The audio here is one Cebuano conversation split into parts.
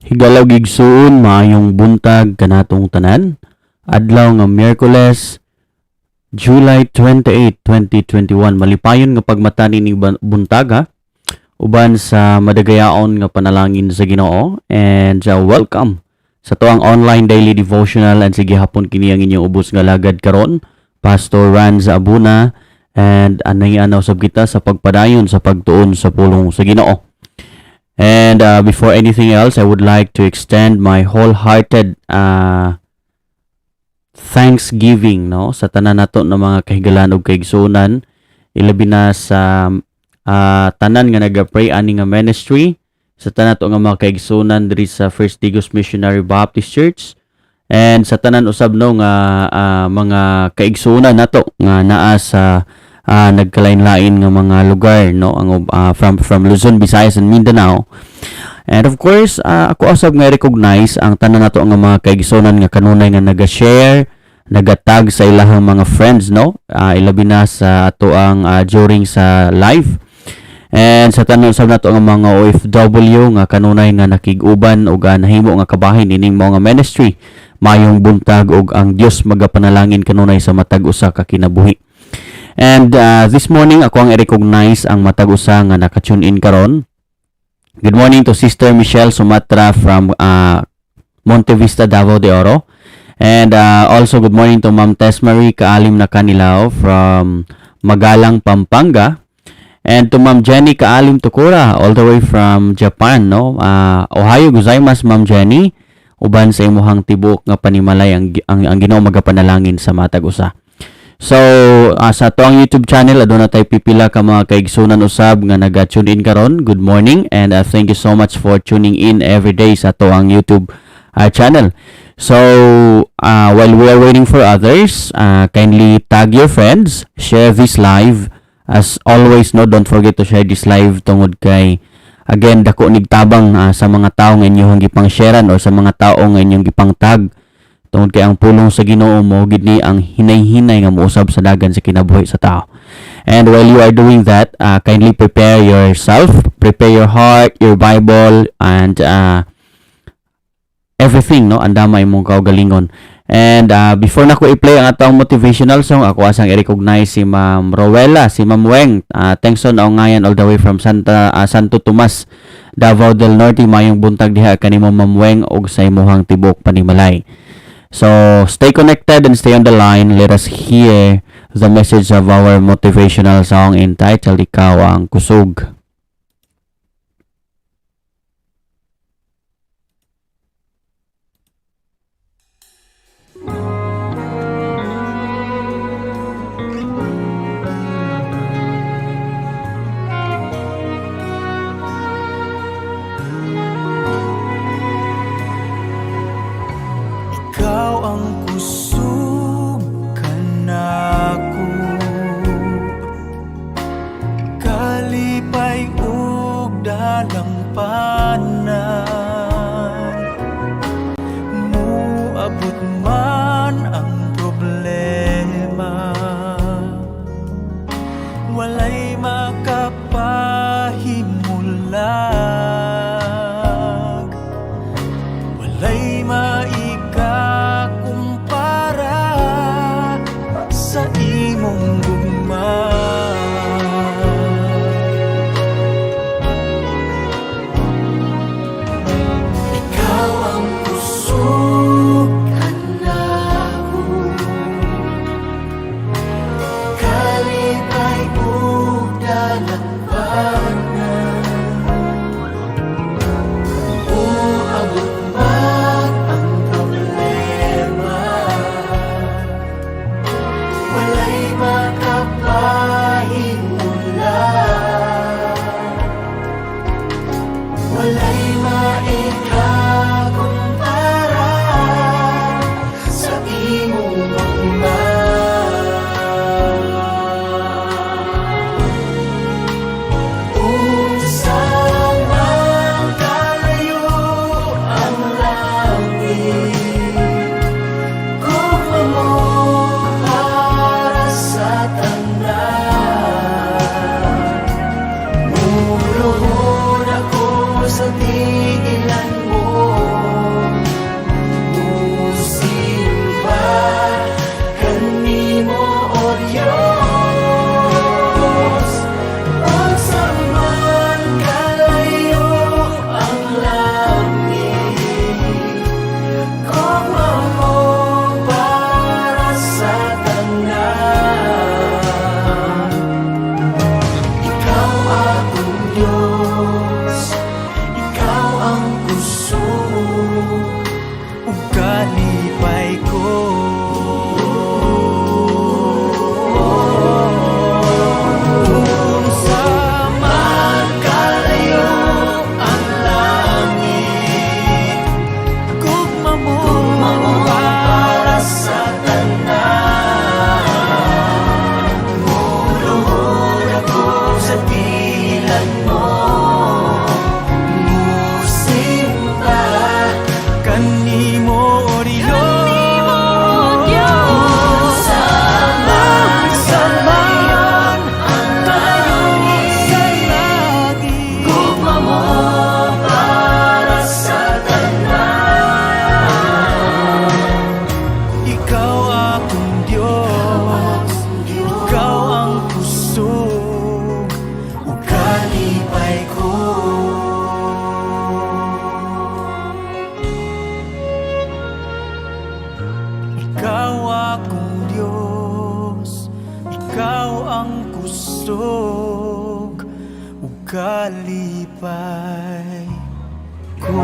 Higalaw gigsuon, maayong buntag kanatong tanan. Adlaw nga Miyerkules, July 28, 2021. Malipayon nga pagmata nining buntag ha. Uban sa madagayaon nga panalangin sa Ginoo and welcome sa tuang online daily devotional and sige hapon kini ang inyong ubos nga lagad karon, Pastor Ranz Abuna, and anay anaw sab kita sa pagpadayon sa pagtuon sa pulong sa Ginoo. And before anything else, I would like to extend my wholehearted thanksgiving, no, sa tanan nato ng mga kahigalan ug kaigsuonan, ilabi na sa tanan nga naga-pray ani nga ministry, sa tanan nato nga mga kaigsuonan diri sa First Digos Missionary Baptist Church, and sa tanan usab, no, nga mga kaigsuonan nato nga naa sa nagkalain-lain nga mga lugar, no, ang from Luzon, Visayas and Mindanao. And of course, ako usab nga recognize ang tanan nato nga mga kaigsuonan nga kanunay nga naga-share, nagatag sa ilahang mga friends, no, ilabi na sa ato ang during sa live. And sa tanan usab nato nga mga OFW nga kanunay nga nakig-uban ug nahimo nga kabahin ining mga ministry. Mayong buntag ug ang Dios magapanalangin kanunay sa matag usa ka kinabuhi. And this morning, ako ang i-recognize ang matag usa nga naka-tune in karon. Good morning to Sister Michelle Sumatra from Monte Vista, Davao de Oro. And also good morning to Ma'am Tess Marie Kaalim na Canilao from Magalang, Pampanga. And to Ma'am Jenny Kaalim Tukura all the way from Japan, no? Ohayo gozaimasu, Ma'am Jenny. Uban sa imuhang tibok nga panimalay, ang Ginoo magapanalangin sa matag usa. So, sa atoang YouTube channel, aduna tay pipila ka mga kaigsunan usab nga naga-tune in karon. Good morning and thank you so much for tuning in every day sa atoang YouTube channel. So, while we are waiting for others, kindly tag your friends, share this live. As always, no, don't forget to share this live tungod kay again dako nig tabang sa mga tao nga inyong gipang sharean or sa mga tao nga inyong gipang tag, tungod kay ang pulong sa Ginoo mo gid ni ang hinay-hinay nga mousab sa dagan sa kinabuhi sa tao. And while you are doing that, kindly prepare yourself, prepare your heart, your Bible and everything, no, andama imong kaugalingon. And before nako i-play ang atong motivational song, ako asang i-recognize si Ma'am Rowella, si Ma'am Weng, Tengson Ongayan all the way from Santa Santo Tomas, Davao del Norte. Mayong buntag diha kanimo, Ma'am Weng, ug sa imuhang tibok panimalay. So stay connected and stay on the line. Let us hear the message of our motivational song entitled "Ikaw ang Kusog." Ikaw ang kusog kanako, kalipay ug dalampanan. Muabot man ang problema, walay makapahimulag, walay maikakumpara sa imong gugma. Ikaw ang kusog kanako, kalipay ug dalampanan. Uabot man ang problema, walay makapahimulag, walay maikakumpara sa imong gugma. Unsa man kalayo ang langit, gugma mo para sa tanan. Muluhod ako sa tiilan mo. Kalipay ko.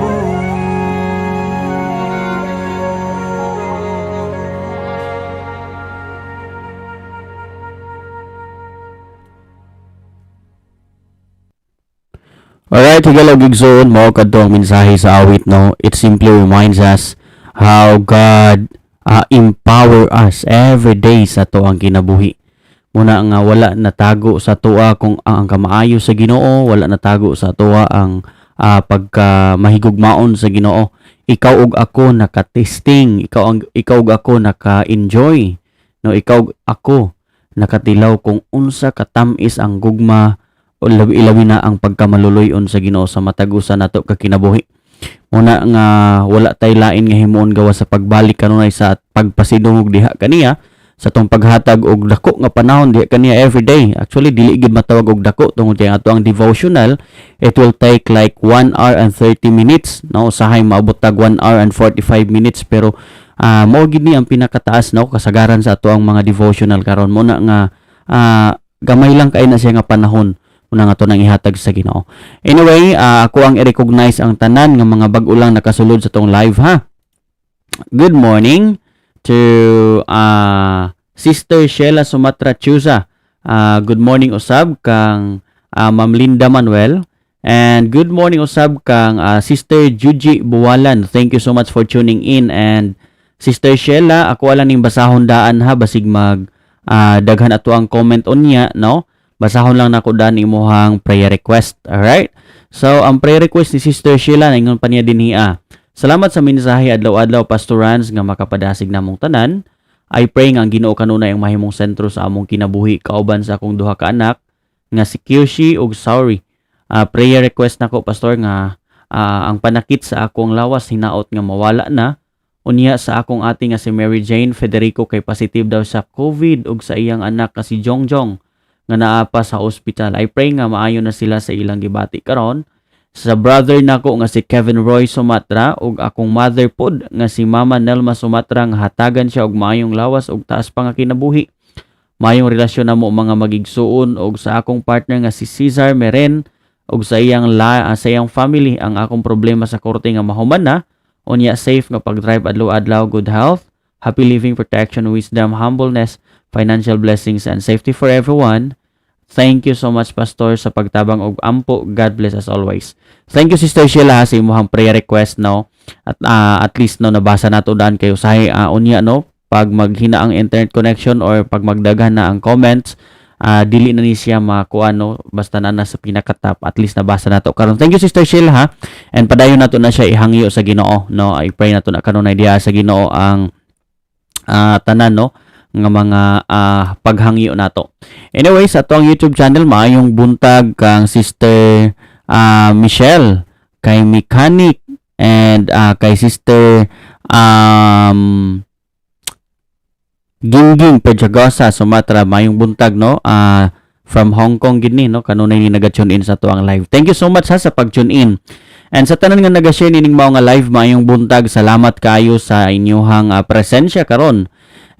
Alright, higala ug igsoon, mao kadto ang mensahe sa awit, no. It simply reminds us how God empower us every day sa atoang kinabuhi. Muna nga wala natago sa atoa kung ang kamaayo sa Ginoo, wala natago sa atoa ang pagka mahigugmaon sa Ginoo. Ikaw ug ako naka-testing, ikaw ug ako naka-enjoy, no, ikaw ug ako nakatilaw kung unsa katam-is ang gugma o labi na ang pagkamaluluy-on sa Ginoo sa matag usa nato ka kinabuhi. Muna nga wala tay lain nga himuon gawas sa pagbalik kanunay sa pagpasidungog diha kaniya sa tong paghatag og dako nga panahon diha kaniya every day. Actually, dili gid matawag og dako tungod kay ang ato ang devotional, it will take like 1 hour and 30 minutes, no? Usahay maabot tag 1 hour and 45 minutes, pero mao gid ni ang pinakataas, no, kasagaran sa ato ang mga devotional karon. Muna nga gamay lang kay na siya nga panahon una nga to nang ihatag sa Ginoo. Anyway, ako ang i-recognize ang tanan nga mga bag-o lang nakasulod sa tong live, ha. Good morning to Sister Sheila Sumatra Chusa. Good morning usab kang Ma'am Linda Manuel. And good morning usab kang Sister Juji Buwalan. Thank you so much for tuning in. And Sister Sheila, ako lang ning basahon daan ha, basig mag daghan ato ang comment unya, no? Basahon lang nako daan imuhang prayer request. Alright? So, ang prayer request ni Sister Sheila, ningon pa niya dinhi ah. "Salamat sa mensahe adlaw-adlaw, Pastor Rans, nga makapadasig namong tanan. I pray nga ang Ginoo kanunay ang mahimong sentro sa among kinabuhi kauban sa akong duha ka anak nga si Kyoshi ug Sauri. Prayer request nako, Pastor, nga ang panakit sa akong lawas hinaot nga mawala na. Unya sa akong ate nga si Mary Jane Federico kay positive daw sa COVID ug sa iyang anak nga si Jongjong nga naa pa sa ospital. I pray nga maayo na sila sa ilang gibati karon. Sa brother nako nga si Kevin Roy Sumatra ug akong mother pod nga si Mama Nelma Sumatra nga hatagan siya og maayong lawas ug taas pa nga kinabuhi. Maayong relasyon namo mga magigsuon ug sa akong partner nga si Cesar Meren ug sa iyang family, ang akong problema sa korte nga mahuman na, unya safe nga pag-drive adlaw-adlaw, good health, happy living, protection, wisdom, humbleness, financial blessings and safety for everyone. Thank you so much, Pastor, sa pagtabang og ampo. God bless us always." Thank you, Sister Sheila, ha, sa imong prayer request, no. At least, no, nabasa nato daan kayo usahay unya, no, pag maghina ang internet connection or pag magdaghan na ang comments, dili na ni siya makuha, no, basta na sa pinaka-top, at least nabasa nato karon. Thank you, Sister Sheila, ha, and padayon nato na siya ihangyo sa Ginoo, no. I pray nato na kanunay diha sa Ginoo ang tanan, no, nga mga paghangyo nato. Anyway, sa atong YouTube channel, maayong buntag kang Sister Michelle, kay Mechanic and kay Sister Gingging Pejagosa Sumatra, maayong buntag, no. From Hong Kong gid ni, no, kanunay ni naga-tune in sa atoang live. Thank you so much ha sa pag-tune in. And sa tanan nga naga-share nining mao nga live, maayong buntag. Salamat kaayo sa inyuhang presensya karon.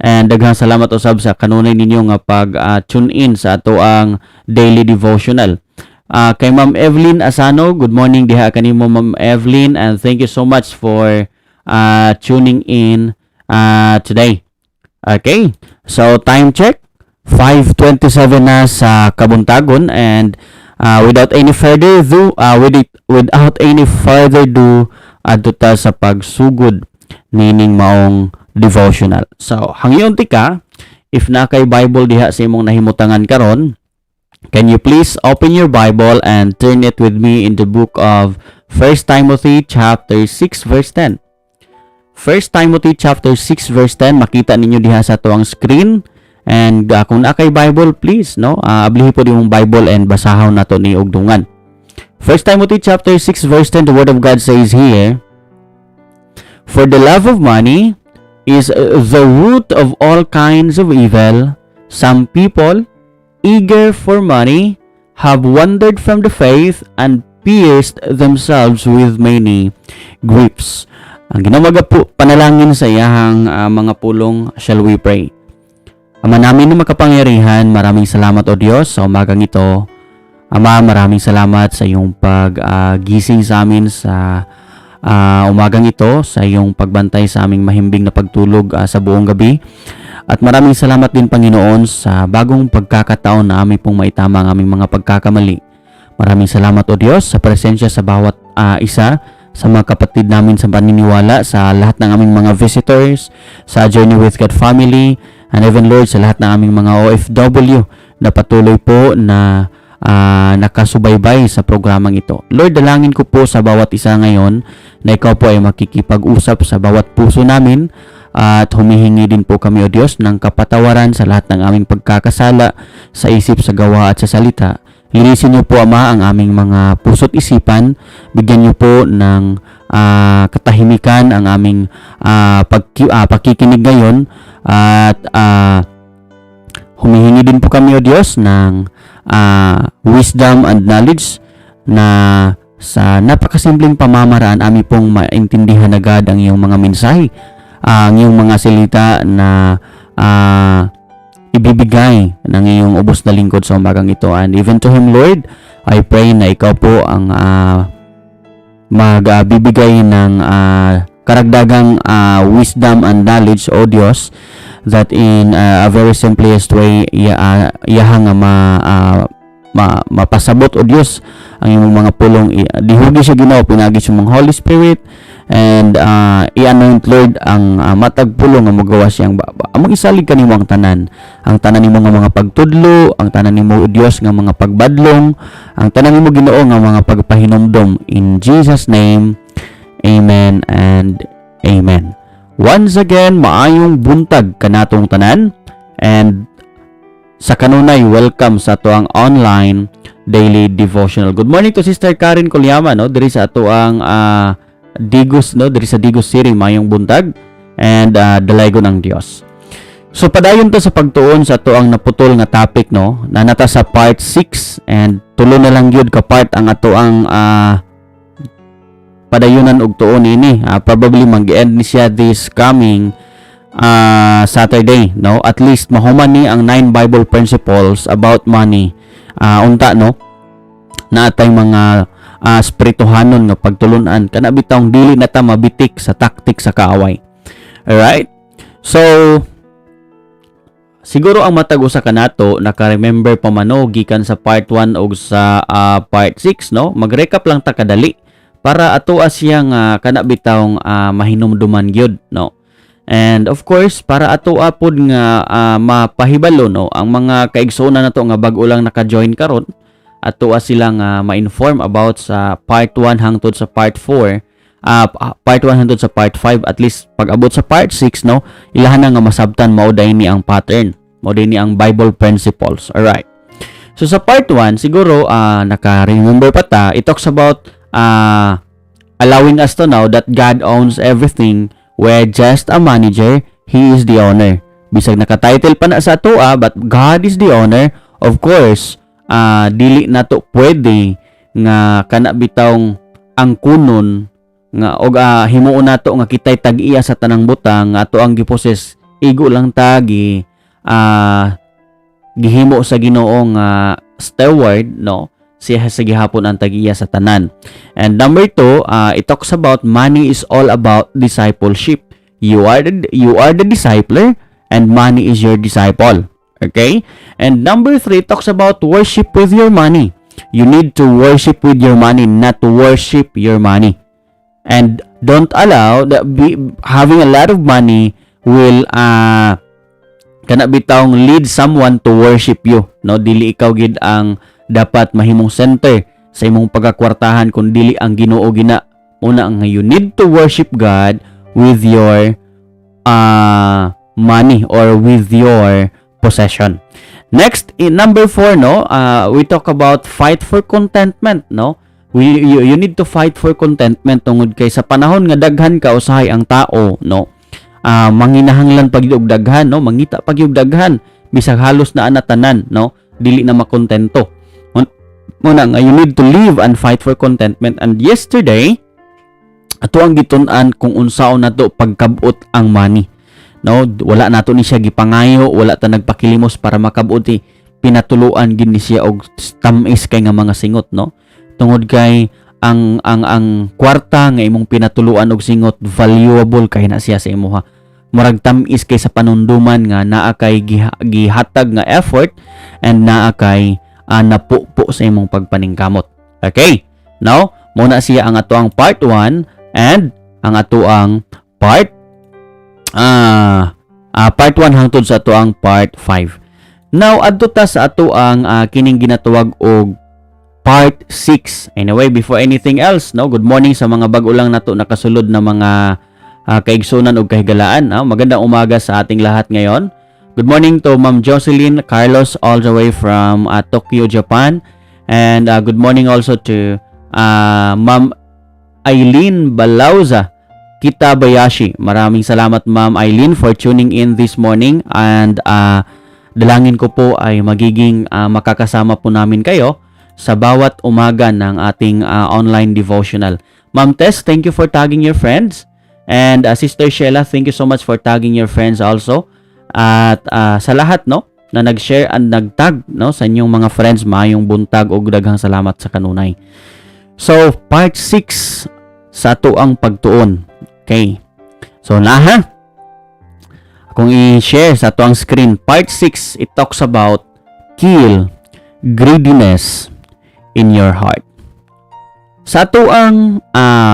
And daghang salamat usab sa kanunay ninyo nga pag tune in sa atoang daily devotional. Kay Ma'am Evelyn Asano, good morning diha kanimo, Ma'am Evelyn, and thank you so much for tuning in today. Okay. So time check, 5:27 na sa kabuntagon, and without any further ado, adto ta sa pagsugod nining maong devotional. So, hangyon tika, if naa kay Bible diha sa imong nahimutangan karon, can you please open your Bible and turn it with me in the book of 1 Timothy chapter 6 verse 10. 1 Timothy chapter 6 verse 10, makita ninyo diha sa atoang screen. And kung naa kay Bible, please, no, ablihi po imong Bible and basahon nato ni og dungan. 1 Timothy chapter 6 verse 10, the word of God says here, "For the love of money is the root of all kinds of evil. Some people, eager for money, have wandered from the faith and pierced themselves with many griefs." Ang Ginoo po panalangin sa iyahang mga pulong, shall we pray? Ama namin na makapangyarihan, maraming salamat, O Diyos, sa umagang ito. Ama, maraming salamat sa iyong pag-gising sa amin sa umagang ito, sa iyong pagbantay sa aming mahimbing na pagtulog sa buong gabi. At maraming salamat din, Panginoon, sa bagong pagkakataon na aming pong maitama ang aming mga pagkakamali. Maraming salamat, O Diyos, sa presensya sa bawat isa sa mga kapatid namin sa paniniwala, sa lahat ng aming mga visitors, sa Journey with God family, and even, Lord, sa lahat ng aming mga OFW na patuloy po na nakasubaybay sa programang ito. Lord, dalangin ko po sa bawat isa ngayon na ikaw po ay makikipag-usap sa bawat puso namin at humihingi din po kami, O Diyos, ng kapatawaran sa lahat ng aming pagkakasala sa isip, sa gawa at sa salita. Linisin niyo po, Ama, ang aming mga puso't isipan. Bigyan niyo po ng katahimikan ang aming pakikinig ngayon at humihingi din po kami, O Diyos, ng wisdom and knowledge na sa napakasimpleng pamamaraan amin pong maintindihan agad ang iyong mga mensahe, ang iyong mga salita na ibibigay ng iyong ubos na lingkod sa umagang ito. And even to him, Lord, I pray na ikaw po ang magbibigay ng karagdagang wisdom and knowledge, O Diyos, that in a very simplest way, iyaha nga mapasabot, O Diyos, ang imong mga pulong. Dihugi siya, Ginoo, pinaagi sa imong Holy Spirit and i-anoint, Lord, ang matag pulong nga mogawas sa iyang baba. Among isalig kanimo ang tanan nimo nga mga pagtudlo, ang tanan nimo, O Dios, nga mga pagbadlong, ang tanan nimo, Ginoo, nga mga pagpahinumdom. In Jesus' name, amen and amen. Once again, maayong buntag kanatong tanan and sa kanunay welcome sa atoang online daily devotional. Good morning to Sister Karen Kulyama, no, diri sa atoang Digos, no, diri sa Digos City. Maayong buntag and dalaygon ang Dios. So padayon ta sa pagtuon sa atoang naputol nga topic, no, na nata sa part 6 and tulo na lang gyud ka part ang atoang padayunan og tuon ini. Probably mag-end ni siya this coming Saturday, no? At least mahuman ni ang 9 Bible principles about money. Unta, no, naatay mga spirituhanon nga pagtulunan kana bitawng dili na ta mabitik sa taktik sa kaaway. Alright? So siguro ang matag usa kanato naka-remember pa man, no, gikan sa part 1 og sa part 6, no? Mag-recap lang ta kadali para ato siya nga kana bitawng mahinumduman gyud, no? And of course, para ato apod nga mapahibalo, no, ang mga kaigsoona nato nga bag-o lang naka-join karon, ato sila nga ma-inform about sa part 1 hangtod sa part 4, part 1 hangtod sa part 5. At least pag abot sa part 6, no, ilahan na nga masabtan mao day ni ang pattern, mao day ni ang Bible principles. Alright, so sa part 1, siguro naka-remember pa ta, it talks about allowing us to know that God owns everything. We're just a manager, He is the owner. Bisag naka-title pa na sa atoa, but God is the owner. Of course, dili nato pwede nga kana bitawng angkunon nga og himuon nato nga kitay tag-iya sa tanang butang nga ato ang gi-possess. Igo lang ta gi gihimo sa Ginoo nga steward, no? Siya sa gihapon ang tag-iya sa tanan. And number two, it talks about money is all about discipleship. You are the discipler and money is your disciple. Okay? And number three talks about worship with your money. You need to worship with your money, not to worship your money. And don't allow that having a lot of money will kana bitawng lead someone to worship you, no? Dili ikaw gid ang dapat mahimong center sa imong pagkakwartahan kun dili ang Ginoo gina. Una nga you need to worship God with your money or with your possession. Next, in number 4, no, we talk about fight for contentment, no? We you, you need to fight for contentment tungod kay sa panahon nga daghan ka usahay ang tao, no, manginahanglan pag og daghan, no, mangita pag og daghan bisag halos na ana tanan, no, dili na makontento. Muna nga you need to live and fight for contentment. And yesterday, ato ang gitun-an kung unsaon nato pagkabot ang money, no? Wala nato ni siya gipangayo, wala ta nagpakilimos para makabot. Pinatuluan gid ni siya og tamis kay nga mga singot, no, tungod kay ang kwarta nga imong pinatuluan og singot, valuable kay na siya sa imuha. Murag tamis kay sa panunduman nga naa kay gihatag nga effort and naa kay napupo sa imong pagpaningkamot. Okay, now mao na siya ang atoang part 1 and ang atoang part 1 hangtod sa atoang part 5. Now adto ta sa atoang kining ginatawag og part 6. Anyway, before anything else, no, good morning sa mga bag-o lang nato nakasulod na mga kaigsunan ug kahigalaan. No? Magandang umaga sa ating lahat ngayon. Good morning to Ma'am Jocelyn Carlos all the way from Tokyo, Japan. And good morning also to Ma'am Eileen Balauza Kitabayashi. Maraming salamat, Ma'am Eileen, for tuning in this morning and dalangin ko po ay magiging makakasama po namin kayo sa bawat umaga ng ating online devotional. Ma'am Tess, thank you for tagging your friends. And Sister Sheila, thank you so much for tagging your friends also. At sa lahat, no, na nag-share and nag-tag, no, sa inyong mga friends, maayong buntag ug daghang salamat sa kanunay. So, part 6 sa atoang pagtuon. Okay. So, naha. Kung i-share sa atoang screen, part 6, it talks about kill greediness in your heart. Sa atoang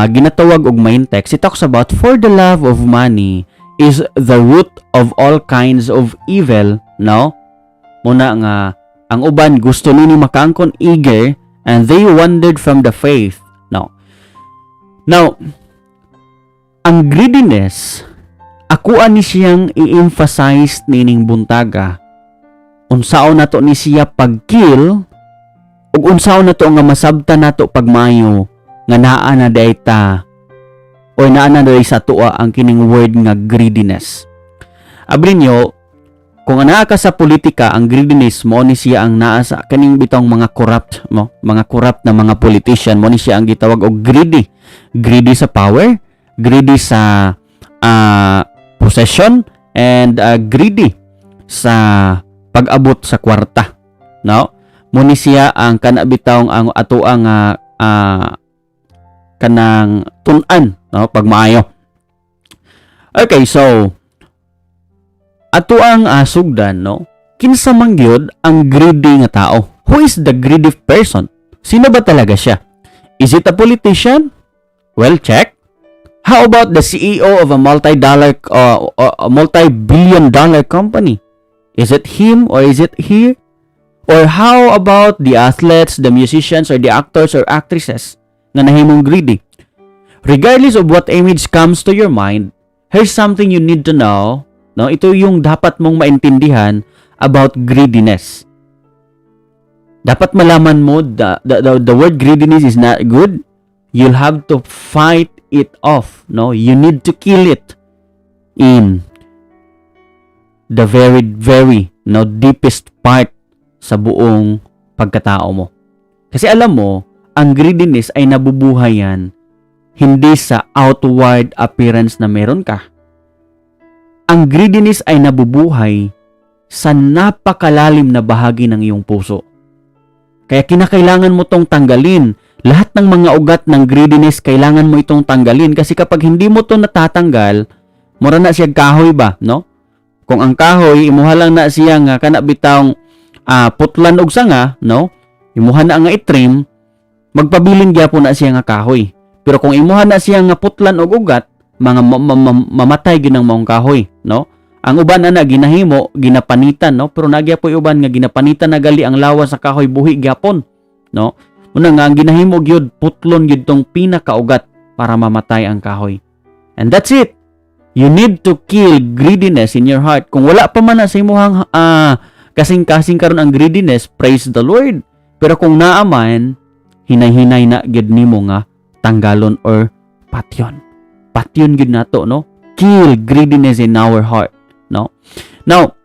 ginatawag og main text, it talks about, "For the love of money is the root of all kinds of evil," no? Mao na nga ang uban gusto nini makaangkon, eager, and they wandered from the faith, no? Now, ang greediness, ako ani siyang i-emphasize nining buntaga. Unsaon nato ni siya pag-kill ug unsaon nato nga masabtan nato pagmayo nga naa na diay ta or naa na diay sa atoa ang kining word nga greediness. Abi ninyo, kung anaa ka sa politika, ang greediness mao ni siya ang naa sa kaning bitong mga corrupt mo, mga corrupt na mga politician, mao ni siya ang gitawag og greedy. Greedy sa power, greedy sa possession and greedy sa pag-abot sa kwarta. No? Mao ni siya ang kana bitawng ang atoang kanang tun-an, no, pagmaayo. Okay, so atoang sugdan, no, kinsa man gyud ang greedy nga tao? Who is the greedy person? Sino ba talaga siya? Is it a politician? Well, check. How about the CEO of a multi-billion dollar company? Is it him or is it here? Or how about the athletes, the musicians, or the actors or actresses nga nahimong greedy? Regardless of what image comes to your mind, here's something you need to know. No, ito yung dapat mong maintindihan about greediness. Dapat malaman mo the word greediness is not good. You'll have to fight it off, no? You need to kill it in the very, very, no, deepest part sa buong pagkatao mo. Kasi alam mo, ang greediness ay nabubuhay yan hindi sa outward appearance na meron ka. Ang greediness ay nabubuhay sa napakalalim na bahagi ng iyong puso. Kaya kinakailangan mo tong tanggalin. Lahat ng mga ugat ng greediness, kailangan mo itong tanggalin kasi kapag hindi mo to natatanggal, mura na siya kahoy ba, no? Kung ang kahoy, imuha lang na siya nga kana bitawng putlan og sanga, no? Imuha na nga i-trim, magpabilin gyapon na siya nga kahoy. Pero kung imuha na siya nga putlan og ugat, mga mamatay gyud ang maong kahoy, no? Ang uban ana ginahimo, ginapanitan, no? Pero naa gyapoy uban nga ginapanitan na gali ang lawas sa kahoy, buhi gyapon, no? Mao na nga ang ginahimo gyud, putlon gyud tong pinakaugat para mamatay ang kahoy. And that's it. You need to kill greediness in your heart. Kung wala pa man na sa imuhang kasing-kasing karon ang greediness, praise the Lord. Pero kung naa man, hinay-hinay na gyud nimo nga tanggalon or patyon. Patyon gyud nato, no? Kill greediness in our heart, no? Now,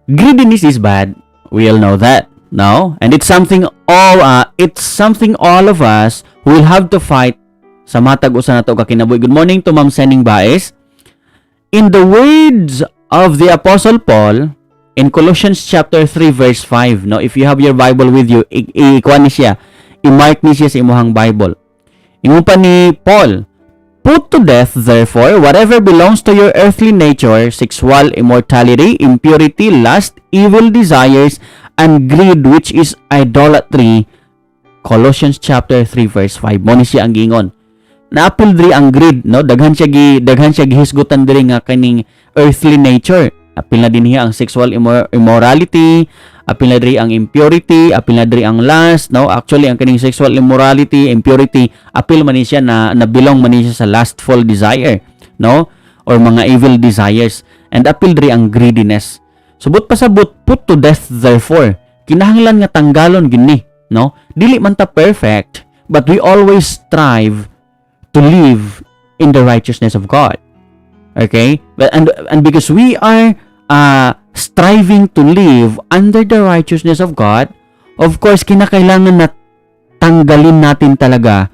greediness is bad. We all know that, no? And it's something all of us will have to fight sa matag usa nato ka kinabuhi. Good morning to Ma'am Sening Baez. In the words of the Apostle Paul in In Colossians chapter 3 verse 5, no, if you have your Bible with you, ikuan ni siya, i-mark ni siya sa imuhang Bible. Ingon pa ni Paul, "Put to death, therefore, whatever belongs to your earthly nature, sexual immorality, impurity, lust, evil desires, and greed, which is idolatry." Colossians chapter 3 verse 5. Mo ni siya ang giingon. Naapil diri ang greed, no? Daghan siya gihisgutan diri nga kaning earthly nature. Apil na din niya ang sexual immorality, apil na diri ang impurity, apil na diri ang lust, no? Actually, ang kaning sexual immorality, impurity, apil man ni siya na belong man ni siya sa lustful desire, no? Or mga evil desires. And apil diri ang greediness. Subot pasabot, "Put to death therefore." Kinahanglan nga tanggalon gini, no? Dili man ta perfect, but we always strive to live in the righteousness of God. Okay? But and because we are striving to live under the righteousness of God, of course, kinakailangan na tanggalin natin talaga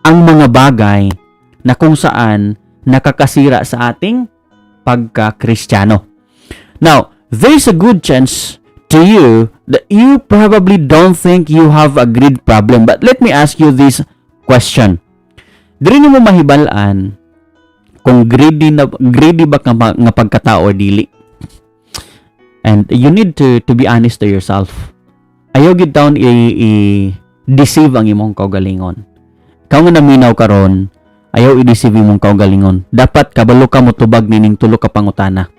ang mga bagay na kung saan nakakasira sa ating pagka-Kristiyano. Now, there's a good chance to you that you probably don't think you have a greed problem. But let me ask you this question. Diri nimo mahibal-an kung greedy ba ka nga pagkatao or dili. And you need to be honest to yourself. Ayaw gid taon i deceive ang imong kaugalingon. Ikaw nga naminaw karon, ayaw i-deceive imong kaugalingon. Dapat kabalo ka motubag nining tulo ka pangutana.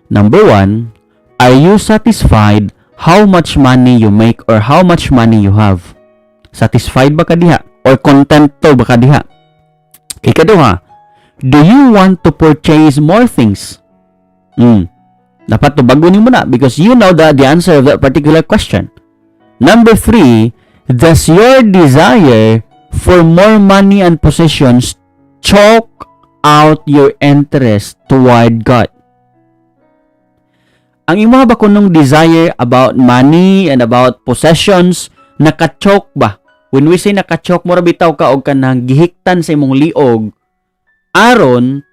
Number one, are you satisfied how much money you make or how much money you have? Satisfied ba ka diha? Or contento ba ka diha? Ikaduha, do you want to purchase more things? Dapat tubagon nimo na because you know the answer of that particular question. Number three, does your desire for more money and possessions choke out your interest toward God? Ang imo ba kunong desire about money and about possessions, naka-choke ba? When we say naka-choke, mura bitaw ka og kanang gihiktan sa imong liog aron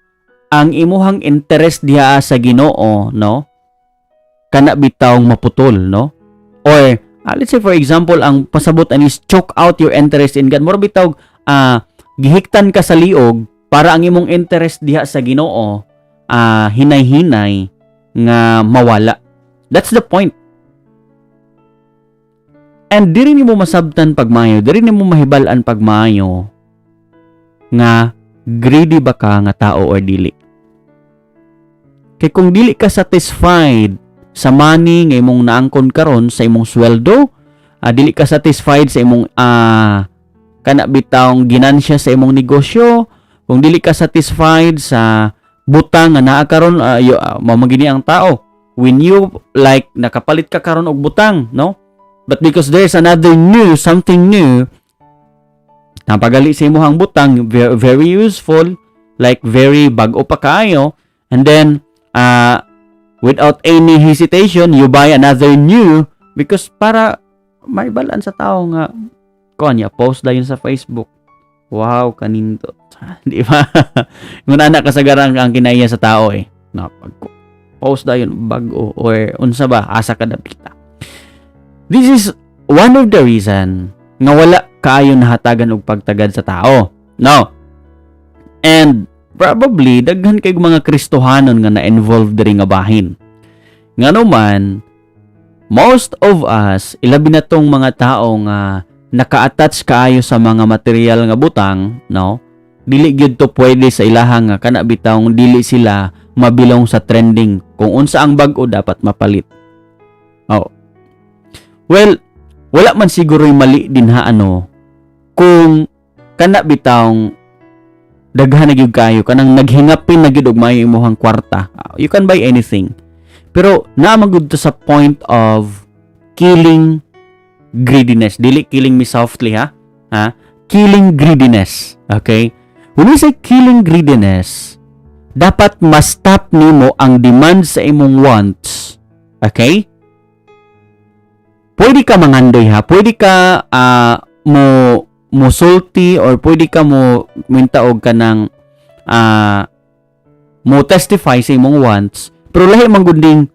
ang imuhang interest diha sa Ginoo, no, kana bitawng maputol, no? Or let's say, for example, ang pasabot ani is choke out your interest in God. Mura bitaw gihiktan ka sa liog para ang imong interest diha sa Ginoo hinay-hinay nga mawala. That's the point. And diri nimo masabtan pagmayo, diri nimo mahibal-an pagmayo nga greedy ba ka nga tao or dili. Kay kung dili ka satisfied sa money nga imong naangkon karon sa imong sweldo, dili ka satisfied sa imong kana bitawng ginansya sa imong negosyo, kung dili ka satisfied sa butang nga naa karon, mao man gini ang tao. When you like nakapalit ka karon og butang, no? But because there's another new, something new, napagali sa imong butang, very, very useful, like very bag-o pa kaayo, and then without any hesitation, you buy another new because para maibalan sa tao nga kuan niya, post dayon sa Facebook. Wow, kanindot. Di ba? Kung anak kasagaran ang kinaiya sa tao eh. Na pag post dayon bag-o or unsa ba, asa ka dapita. This is one of the reason nga wala kaayo nahatagan og pagtagad sa tao. No. And probably daghan kay mga Kristohanon nga na-involved diri nga bahin. Ngano man most of us, ilabi na tong mga tao nga naka-attach kaayo sa mga material nga butang, no? Dili gyud to pwede sa ilaha nga kana bitawng dili sila mabilong sa trending. Kung unsa ang bag-o, dapat mapalit. Oh. Well, wala man siguro mali din ha, ano, kung kana bitawng daghan na gyud kayo, kanang naghingapin na gyud og maayo imong kwarta. You can buy anything. Pero naa man gud to sa point of killing greediness. Dili killing me softly ha. Ha? Killing greediness. Okay? When we say killing greediness, dapat ma-stop nimo ang demand sa imong wants. Okay? Pwede ka mangandoy ha. Pwede ka mo musulti or pwede ka mo minta og kanang mo testify sa imong wants, pero lahi man gud ding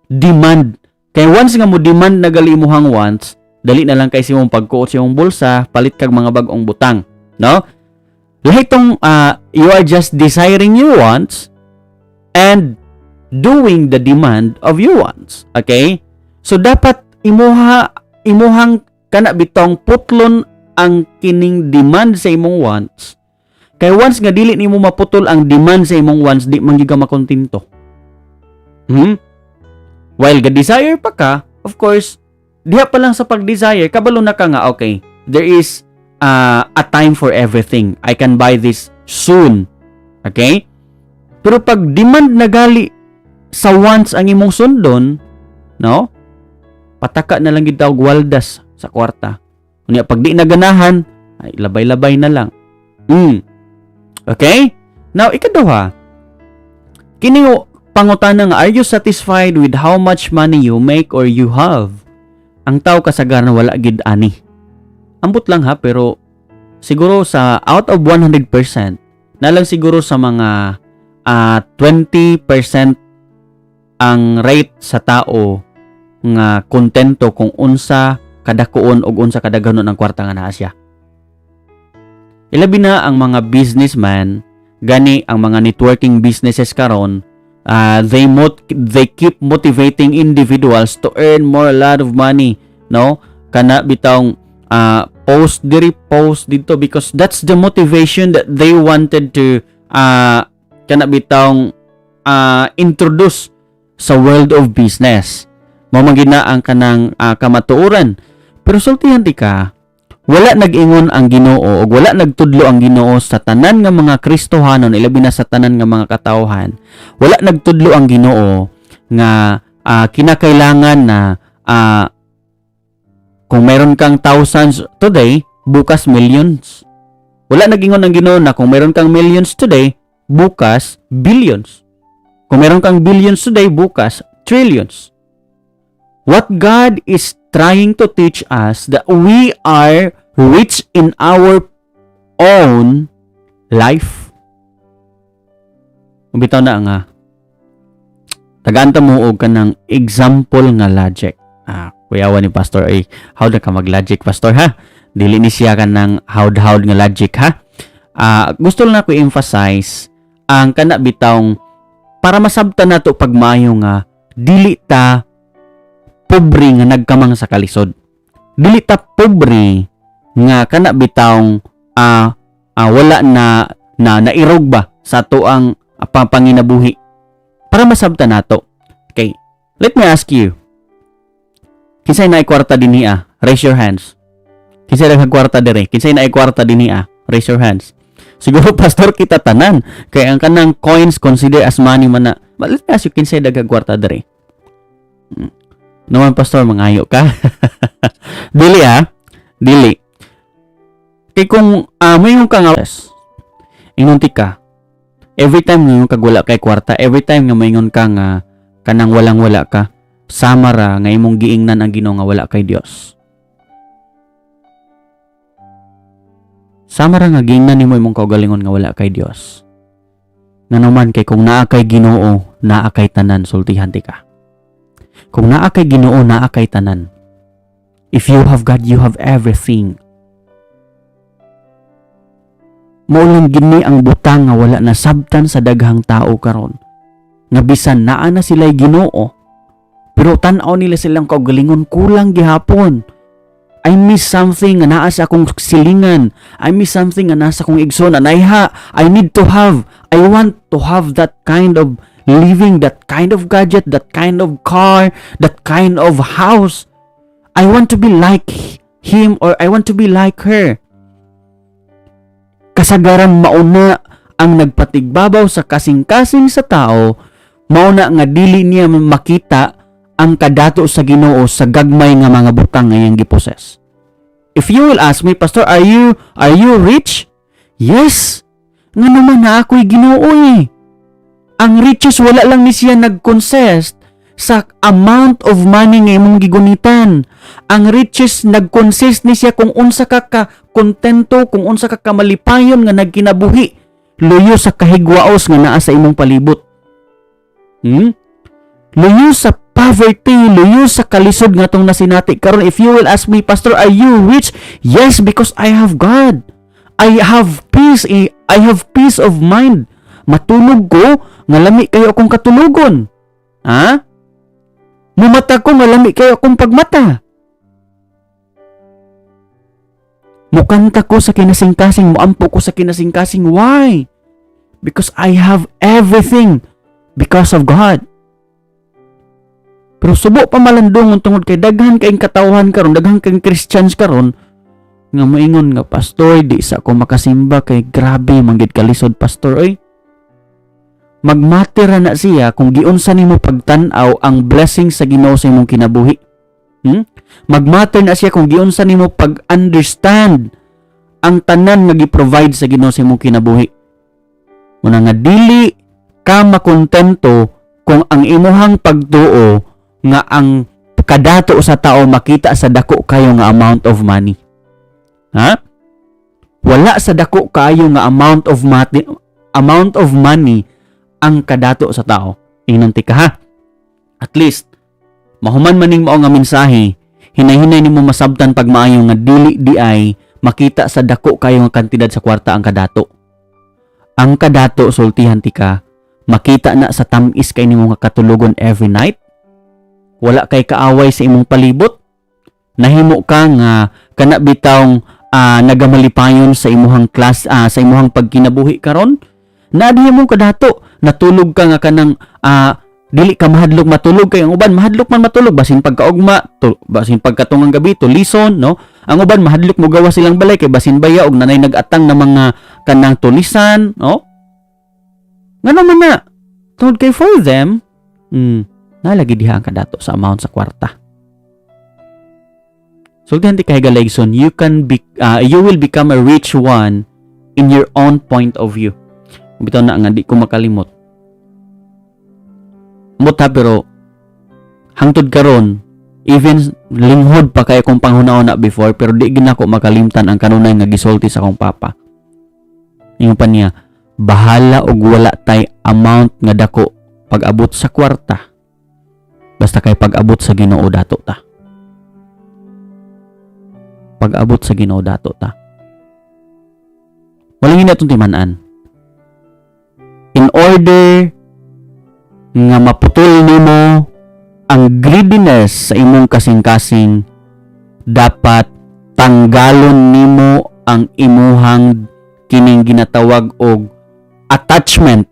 demand. Kay once nga mo demand na gali imuhang wants, dali na lang kay sa imong pagkuot sa imong bulsa, palit kag mga bag-ong butang, no? Lahi tong you are just desiring your wants and doing the demand of your wants. Okay? So dapat imuhang kana bitong putlon ang kining demand sa imong wants. Kay once nga dili nimo maputol ang demand sa imong wants, di man gyud ka makontento. While ga-desire pa ka, of course, diha pa lang sa pag-desire, kabalo na ka nga, okay, there is a time for everything. I can buy this soon. Okay? Pero pag demand na gali sa wants ang imong sundon, no? Pataka na lang gid og waldas sa kwarta. Unya pag di na ganahan, ay labay-labay na lang. Okay? Now, ikaduha, kini pangutana nga, are you satisfied with how much money you make or you have? Ang tao kasagaran wala gid ani. Ambot lang ha, pero siguro sa out of 100%, na lang siguro sa mga 20% ang rate sa tao nga kontento kung unsa kadakuon og unsa kadaghanon ang kwarta nga naa siya. Ilabi na ang mga businessman, gani ang mga networking businesses karon, they keep motivating individuals to earn more, a lot of money, no? Kana bitawng post diri, post dito, because that's the motivation that they wanted to kana bitawng introduce sa world of business. Mao man gid na ang kanang kamatuoran. Pero sultihan ti ka, wala nag-ingon ang Ginoo ug wala nagtudlo ang Ginoo sa tanan nga mga Kristohanon, ilabi na sa tanan nga mga katawhan. Wala nagtudlo ang Ginoo nga kinakailangan na kung meron kang thousands today, bukas millions. Wala nag-ingon ang Ginoo na kung meron kang millions today, bukas billions. Kung meron kang billions today, bukas trillions. What God is trying to teach us, that we are rich in our own life. Bitaw na nga. Tagaan ta mo og kanang example nga logic. Ah, kuyawa ni pastor ay how na ka mag-logic, pastor, ha? Dili ni siya kanang howd-howd nga logic ha. Ah, gusto lang ako i-emphasize ang kana bitawng para masabtan nato pagmayo nga dili ta pobre nga nagkamang sa kalisod. Dili ta pobre nga kana bitawng wala na na nairog ba sa atoang panginabuhi. Para masabtan nato. Okay. Let me ask you. Kinsay naay kwarta dinhi ah? Raise your hands. Kinsay daghang kwarta dire? Kinsay naay kwarta dinhi ah? Raise your hands. Siguro, pastor, kita tanan. Kay ang kanang coins consider as money man na. But let me ask you, kinsay daghang kwarta dire? Naman, pastor, mangayo ka. Dili ah. Dili. Kay kung moingon ka nga ingon ti ka, every time nga kag wala kay kwarta, every time nga moingon ka nga kanang walang-wala ka, sama ra nga imong giingnan ang Ginoo nga wala kay Dios. Sama ra nga giingnan nimo imong kaugalingon nga wala kay Dios. Ngano man kay kung naa kay Ginoo, naa kay tanan, sultihan ti ka. Kung naa kay Ginoo, naa kay tanan. If you have God, you have everything. Mao lang gini ang butang nga wala nasabtan sa daghang tao karon. Nga bisan naa na sila'y Ginoo, pero tan-aw nila silang kaugalingon, kulang gihapon. I miss something nga naa sa akong silingan. I miss something nga naa sa akong igsoon. And I need to have, I want to have that kind of living, that kind of gadget, that kind of car, that kind of house. I want to be like him or I want to be like her. Kasagaran mauna ang nagpatigbabaw sa kasing-kasing sa tao, mauna nga dili niya makita ang kadato sa Ginoo sa gagmay nga mga butang nga iyang giposes. If you will ask me, "Pastor, are you rich?" Yes. Nga naman na ako'y Ginoo eh. Ang riches wala lang ni siya nag-consist sa amount of money nga imong gigunitan. Ang riches nag-consist ni siya kung unsa ka ka kontento, kung unsa ka kamalipayon nga nagkinabuhi luyo sa kahigwaos nga naa sa imong palibot. Luyo sa poverty, luyo sa kalisod nga atong nasinati karon. If you will ask me, "Pastor, are you rich?" Yes, because I have God. I have peace. I have peace of mind. Matulog ko, nga lami kayo akong katulugon. Ha? Mumata ko, nga lami kayo akong pagmata. Mukanta ko sa kinasingkasing, muampo ko sa kinasingkasing. Why? Because I have everything because of God. Pero subo pa malandong tungod kay daghan kayong katawhan karon, daghan kayong Christians karon nga moingon nga, "Pastor, di sa ako makasimba kay grabe man gid kalisod, pastor oy." Magmatira na siya kung giunsa nimo pagtan-aw ang blessing sa Ginoo sa imong kinabuhi. Magmatter na siya kung giunsa nimo pag-understand ang tanan nga gi-provide sa Ginoo sa imong kinabuhi. Muna nga dili ka makontento kung ang imuhang pagtuo nga ang kadato sa tao makita sa dako kayo nga amount of money. Ha? Wala sa dako kayo nga amount of money ang kadato sa tao. Ingnan tika ha. At least mahuman maning mao nga mensahe, hinay-hinay nimo masabtan pagmaayo nga dili di ay makita sa dako kayo nga kantidad sa kwarta ang kadato. Ang kadato, sultihan tika, makita na sa tamis kay nimo nga katulugon every night. Wala kay kaaway sa imong palibot. Nahimo ka nga kana bitawng nagamalipayon sa imuhang class sa imuhang pagkinabuhi karon. Naadiha mo kadato, natulog ka nga kanang dili ka mahadlok matulog, kay ang uban mahadlok man matulog basin pagkaugma to, basin pagkatungang gabi tulison, no? Ang uban mahadlok mo gawa silang balay kay basin baya og nanay nagatang na mga kanang tulisan, no? Ngano man na? Tungod kay for them, nalagi diha ang kadato sa amount sa kwarta. Sultihan ti kay Galegson, you will become a rich one in your own point of view. Bitaw na nga di ko makalimot. Muta pero hangtod karon, even linghod pa kay akong panghuna na before, pero di gid nako makalimtan ang kanunay nga gisulti sa akong papa. Ingon pa niya, "Bahala og wala tay amount nga dako pag-abot sa kwarta. Basta kay pag-abot sa Ginoo, dato ta. Pag-abot sa Ginoo, dato ta." Walang atong timan-an. In order nga maputol nimo ang greediness sa imong kasing-kasing, dapat tanggalon nimo ang imuhang kining ginatawag og attachment.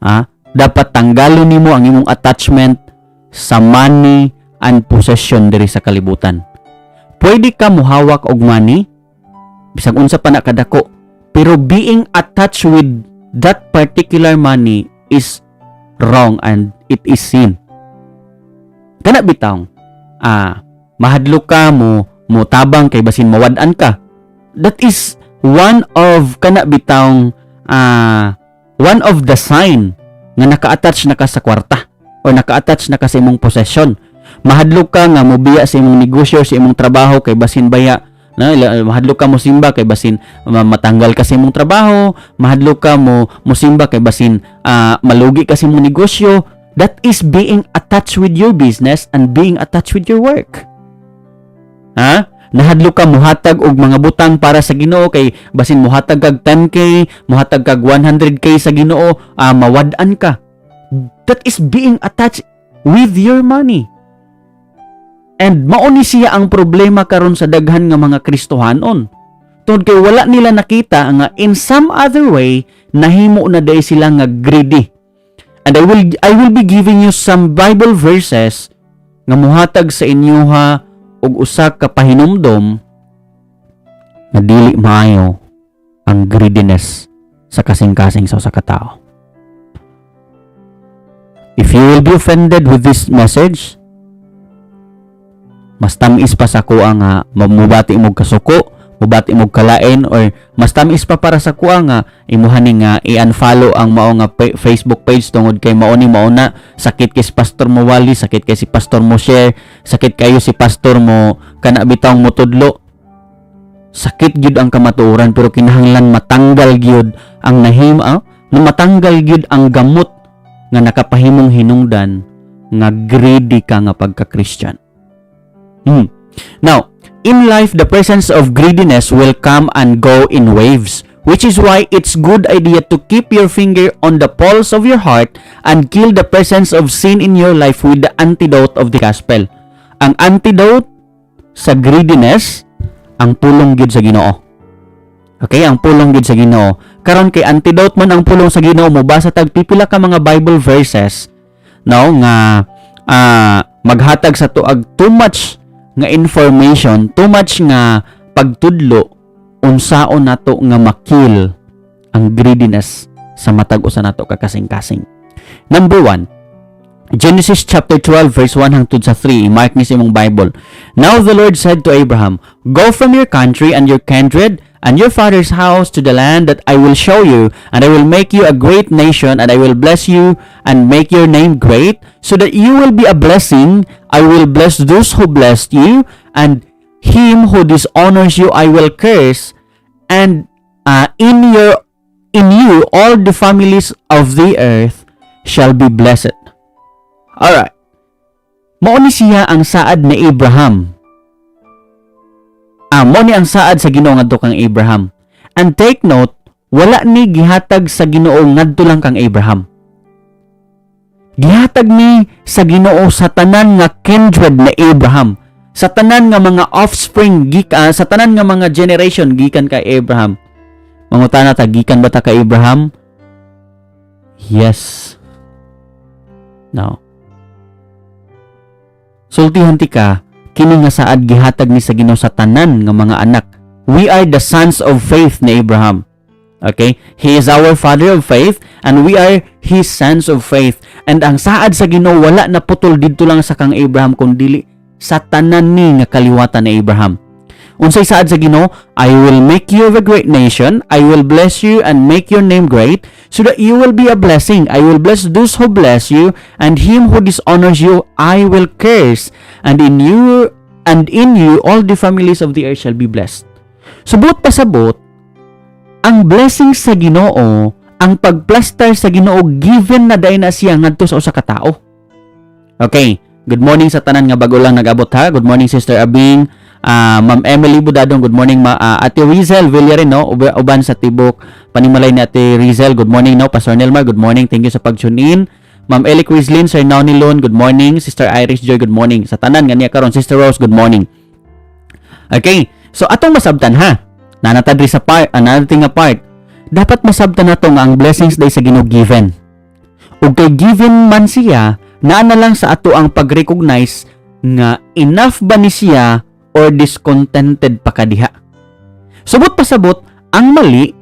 Ha? Dapat tanggalon nimo ang imong attachment sa money and possession diri sa kalibutan. Pwede ka muhawak og money bisag unsa pa na kadako, pero being attached with that particular money is wrong and it is sin. Kana bitawng mahadlok ka mo mo tabang kay basin mawad-an ka. That is one of kana bitawng one of the sign nga naka-attach na ka sa kwarta or naka-attach na ka sa imong possession. Mahadlok ka nga mobiya sa imong negosyo, sa imong trabaho kay basin baya na mahadlok ka mo simba kay basin matanggal ka sa imong trabaho, mahadlok ka mo mosimba kay basin malugi ka sa imong negosyo. That is being attached with your business and being attached with your work. Ha? Nahadlok ka muhatag og mga butang para sa Ginoo kay basin muhatag kag 10K, muhatag kag 100K sa Ginoo, mawad-an ka. That is being attached with your money. And mao ni siya ang problema karon sa daghan nga mga Kristohanon. Tungod kay wala nila nakita nga in some other way nahimo na day sila nga greedy. And I will be giving you some Bible verses nga muhatag sa inyoha og usa ka pahinumdom nga dili maayo ang greediness sa kasing-kasing sa usa ka tawo. If you will be offended with this message, mas tamis pa sa kuha nga mubati mo kasuko, mubati mo kalain, or mas tamis pa para sa kuha nga imuha ni nga i-unfollow ang mao nga Facebook page tungod kay mao ni mao na sakit kay si pastor mo wali, sakit kay si pastor mo share, sakit kayo si pastor mo kana bitawng mo tudlo. Sakit gyud ang kamatuoran, pero kinahanglan matanggal gyud ang nahim na matanggal gyud ang gamot nga nakapahimong hinungdan nga greedy ka nga pagka-Christian. Now, in life, the presence of greediness will come and go in waves, which is why it's good idea to keep your finger on the pulse of your heart and kill the presence of sin in your life with the antidote of the gospel. Ang antidote sa greediness, ang pulong gyud sa Ginoo. Okay, ang pulong gyud sa Ginoo. Karon kay antidote man ang pulong sa Ginoo, mo basa tag pipila ka mga Bible verses, no, nga maghatag sa tuag too much nga information, too much nga pagtudlo unsaon nato nga ma-kill ang greediness sa matag usa nato ka kasing-kasing. Number 1, Genesis chapter 12 verse 1 hangtod sa 3. Mark ni sa imong Bible. Now the Lord said to Abraham, "Go from your country and your kindred and your father's house to the land that I will show you, and I will make you a great nation, and I will bless you and make your name great, so that you will be a blessing. I will bless those who blessed you, and him who dishonors you I will curse, and in you all the families of the earth shall be blessed." Alright. Mao ni siya ang saad ni Abraham. Mao ni ang saad sa Ginoo ngadto kang Abraham. And take note, wala ni gihatag sa Ginoo ngadto lang kang Abraham. Gihatag ni sa Ginoo sa tanan nga kindred ni Abraham. Sa tanan nga mga offspring sa tanan nga mga generation gikan kay Abraham. Mangutana ta, gikan ba ta kay Abraham? Yes. No. Sultihan ti ka, kini nga saad gihatag ni sa Ginoo sa tanan nga mga anak. We are the sons of faith ni Abraham. Okay? He is our father of faith and we are his sons of faith. And ang saad sa Ginoo wala na putol didto lang sa kang Abraham kung dili sa tanan ni nga kaliwatan ni Abraham. Unsay saad sa Ginoo? "I will make you of a great nation. I will bless you and make your name great, so that you will be a blessing. I will bless those who bless you, and him who dishonors you I will curse. And in you all the families of the earth shall be blessed." Subot pasabot, ang blessing sa Ginoo, ang pagplastar sa Ginoo, given na diay na siya ngadto sa usa ka tawo. Okay. Good morning sa tanan nga bago lang nag-abot ha. Good morning, Sister Abing, Ma'am Emily Budadong, good morning, Ate Rizel Villarin, no, uban sa tibok panimalay ni Ate Rizel, good morning, no. Pastor Nelmar, good morning. Thank you sa pag-tune in. Ma'am Eli Crislin, Sir Noni Lon, good morning. Sister Iris Joy, good morning. Sa tanan nga niya karon, Sister Rose, good morning. Okay. So atong masabtan ha. Nanata diri sa part, another nga part. Dapat masabtan nato nga ang blessings diay sa Ginoo given. Ug kay given man siya, naa na lang sa ato ang pag-recognize nga enough ba ni siya or discontented pa ka diha. Subot pasabot, ang mali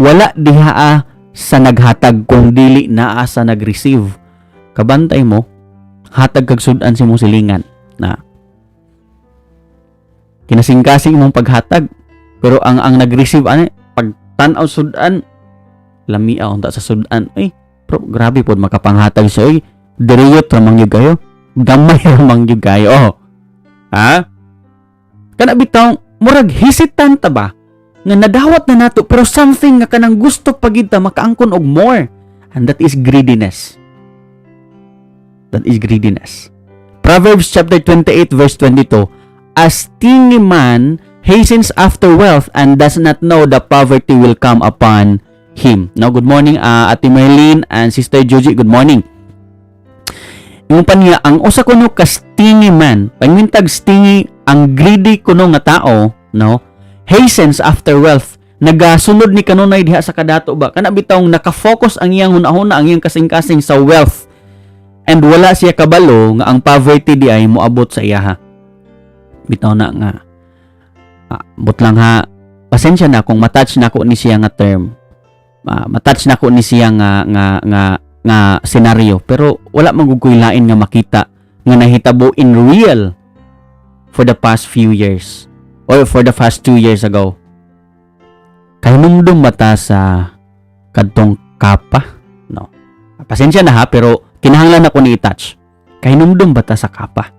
wala diha sa naghatag kung dili naa sa nag-receive. Kabantay mo, hatag kag sudan sa imong silingan na kinasingkasing imong paghatag, pero ang nag-receive ani pag tan-aw sudan, lamia unta sa sudan, ay, pero grabe pod makapanghatag siya, oy, diriyot ra man gyud kayo, gamay ra man gyud kayo, oh. Ha, kana bitaw murag hesitant ta ba nga nadawat na nato, pero something nga kanang gusto pa gid ta makaangkon og more, and that is greediness. That is greediness. Proverbs chapter 28 verse 22: "A stingy man hastens after wealth and does not know the poverty will come upon him." Now, good morning, Ate Merlin and Sister Joji, good morning. Yung pa niya, ang usa kuno ka stingy man, pangintag stingy, ang greedy kuno nga tao, no, hastens after wealth. Nagasunod ni kanunay diha sa kadato ba? Kana bitawng nakafocus ang iyang hunahuna, ang iyang kasing-kasing sa wealth. And wala siya kabalo nga ang poverty di ay moabot sa iyaha. Bitaw na nga. But lang ha, pasensya na kung matouch na ko ni siya nga term. Matouch na ko ni siya nga scenario, pero wala man gud ko'y lain nga makita nga nahitabo in real for the past few years or for the past 2 years ago. Kahinumdum ba ta sa kadtong Kapa? No. Pasensya na ha, pero kinahanglan ako ni i-touch. Kahinumdum ba ta sa Kapa?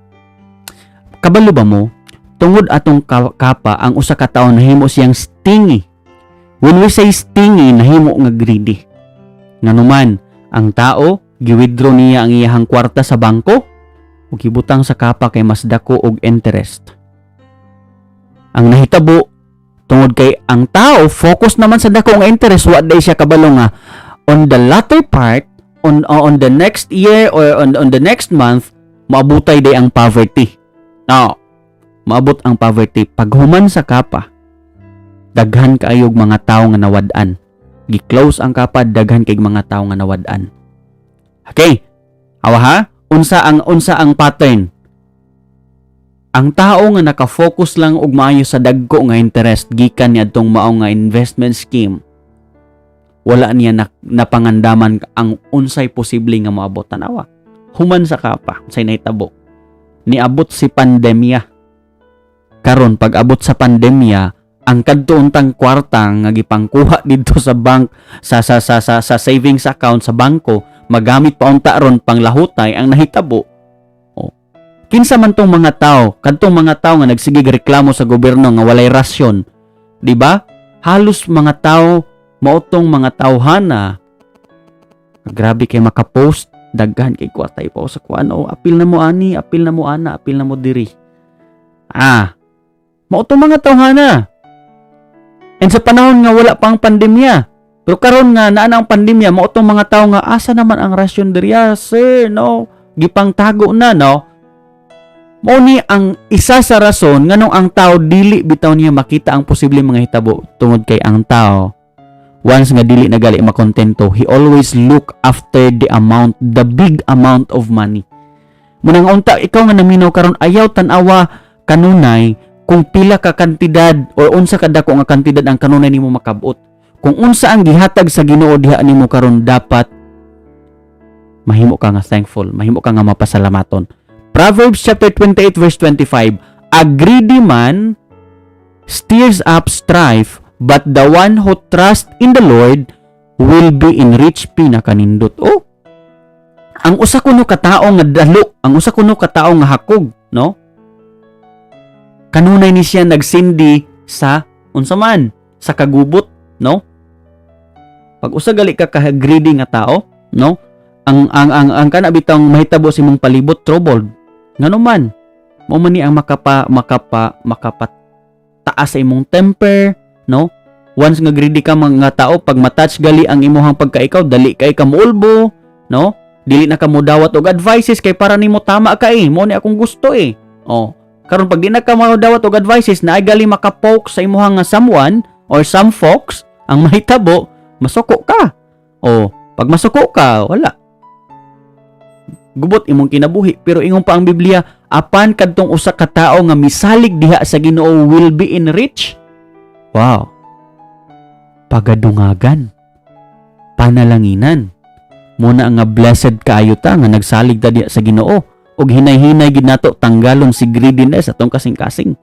Kabalo ba mo, tungod atong Kapa, ang usa ka tawo nahimo siyang stingy. When we say stingy, nahimo nga greedy. Nganuman, ang tao Gi-withdraw niya ang iyahang kwarta sa bangko ug gibutang sa kapa kay mas dako og interest. Ang nahitabo, tungod kay ang tao focus naman sa dako nga interest, wa day siya kabalo nga on the latter part, on the next year or on the next month, maabutay day ang poverty. Now, maabot ang poverty paghuman sa kapa. Daghan kaayog mga tao nga nawad-an. Gi-close ang kapa, daghan kay mga tao nga nawad-an. Okay. Awa ha? Unsa ang pattern? Ang tao nga naka-focus lang og maayo sa dagko nga interest gikan niadtong mao nga investment scheme, wala niya napangandaman ang unsay posible nga moabot. Tanawa. Human sa kapa, unsay nahitabo? Niabot si pandemya. Karon, pag abot sa pandemya, ang kadto untang kwarta nga gipangkuha didto sa bank, sa savings account sa bangko, magamit pa unta ron panglahutay. Ang nahitabo, oh, kinsa man tong mga tao, kadtong mga tao nga nagsigig reklamo sa gobyerno nga walay rasyon, di ba? Halos mga tao mao tong mga tawhana. Grabe kay makapost, daghan kay kwarta ipaw sa kuan, oh, apil na mo ani, apil na mo ana, apil na mo diri. Ah, mao tong mga tawhana. And sa panahon nga wala pa ang pandemya, pero karon nga naa na ang pandemya, mao tong mga tao nga asa naman ang rasyon diri, sir, no? Gipangtago na, no? Mao ni ang isa sa rason nganong ang tao dili bitaw niya makita ang posible mga hitabo, tungod kay ang tao, once nga dili na gali makontento, he always look after the amount, the big amount of money. Munang unta ikaw nga naminaw karon, ayaw tan-awa kanunay kung pila ka kantidad or unsa ka dako nga kantidad ang kanunay nimo makabot. Kung unsa ang gihatag sa Ginoo diha nimo karon, dapat mahimo ka nga thankful, mahimo ka nga mapasalamaton. Proverbs chapter 28 verse 25, "A greedy man stirs up strife, but the one who trusts in the Lord will be enriched." Pinakanindot. Oh. Ang usa kuno ka tawo nga dalo, ang usa kuno ka tawo nga hakog, no? Kanunay ni siya nagsindi sa unsa man, sa kagubot, no? Pag usa gali ka ka greedy nga tao, no? Ang kana bitang mahitabo sa imong palibot, troubled. Ngano man, mao man ni ang makapa taas sa imong temper, no? Once nga greedy ka mga tao, pag matouch gali ang imuhang pagkaikaw, dali kay ka muulbo, no? Dili na ka modawat og advices kay para nimo tama ka eh. Mo ni akong gusto eh. Oh. Karon, pag di na ka modawat og advices na ay gali makapoke sa imuhang nga someone or some folks, ang mahitabo, masuko ka. Oh, pag masuko ka, wala. Gubot imong kinabuhi. Pero ingon pa ang Biblia, apan kadtong usa ka tao nga misalig diha sa Ginoo will be enriched. Wow. Pagadungagan. Panalanginan. Muna nga blessed kaayo ta nga nagsalig ta diha sa Ginoo ug hinay-hinay gid nato tanggalon si greediness atong kasing-kasing.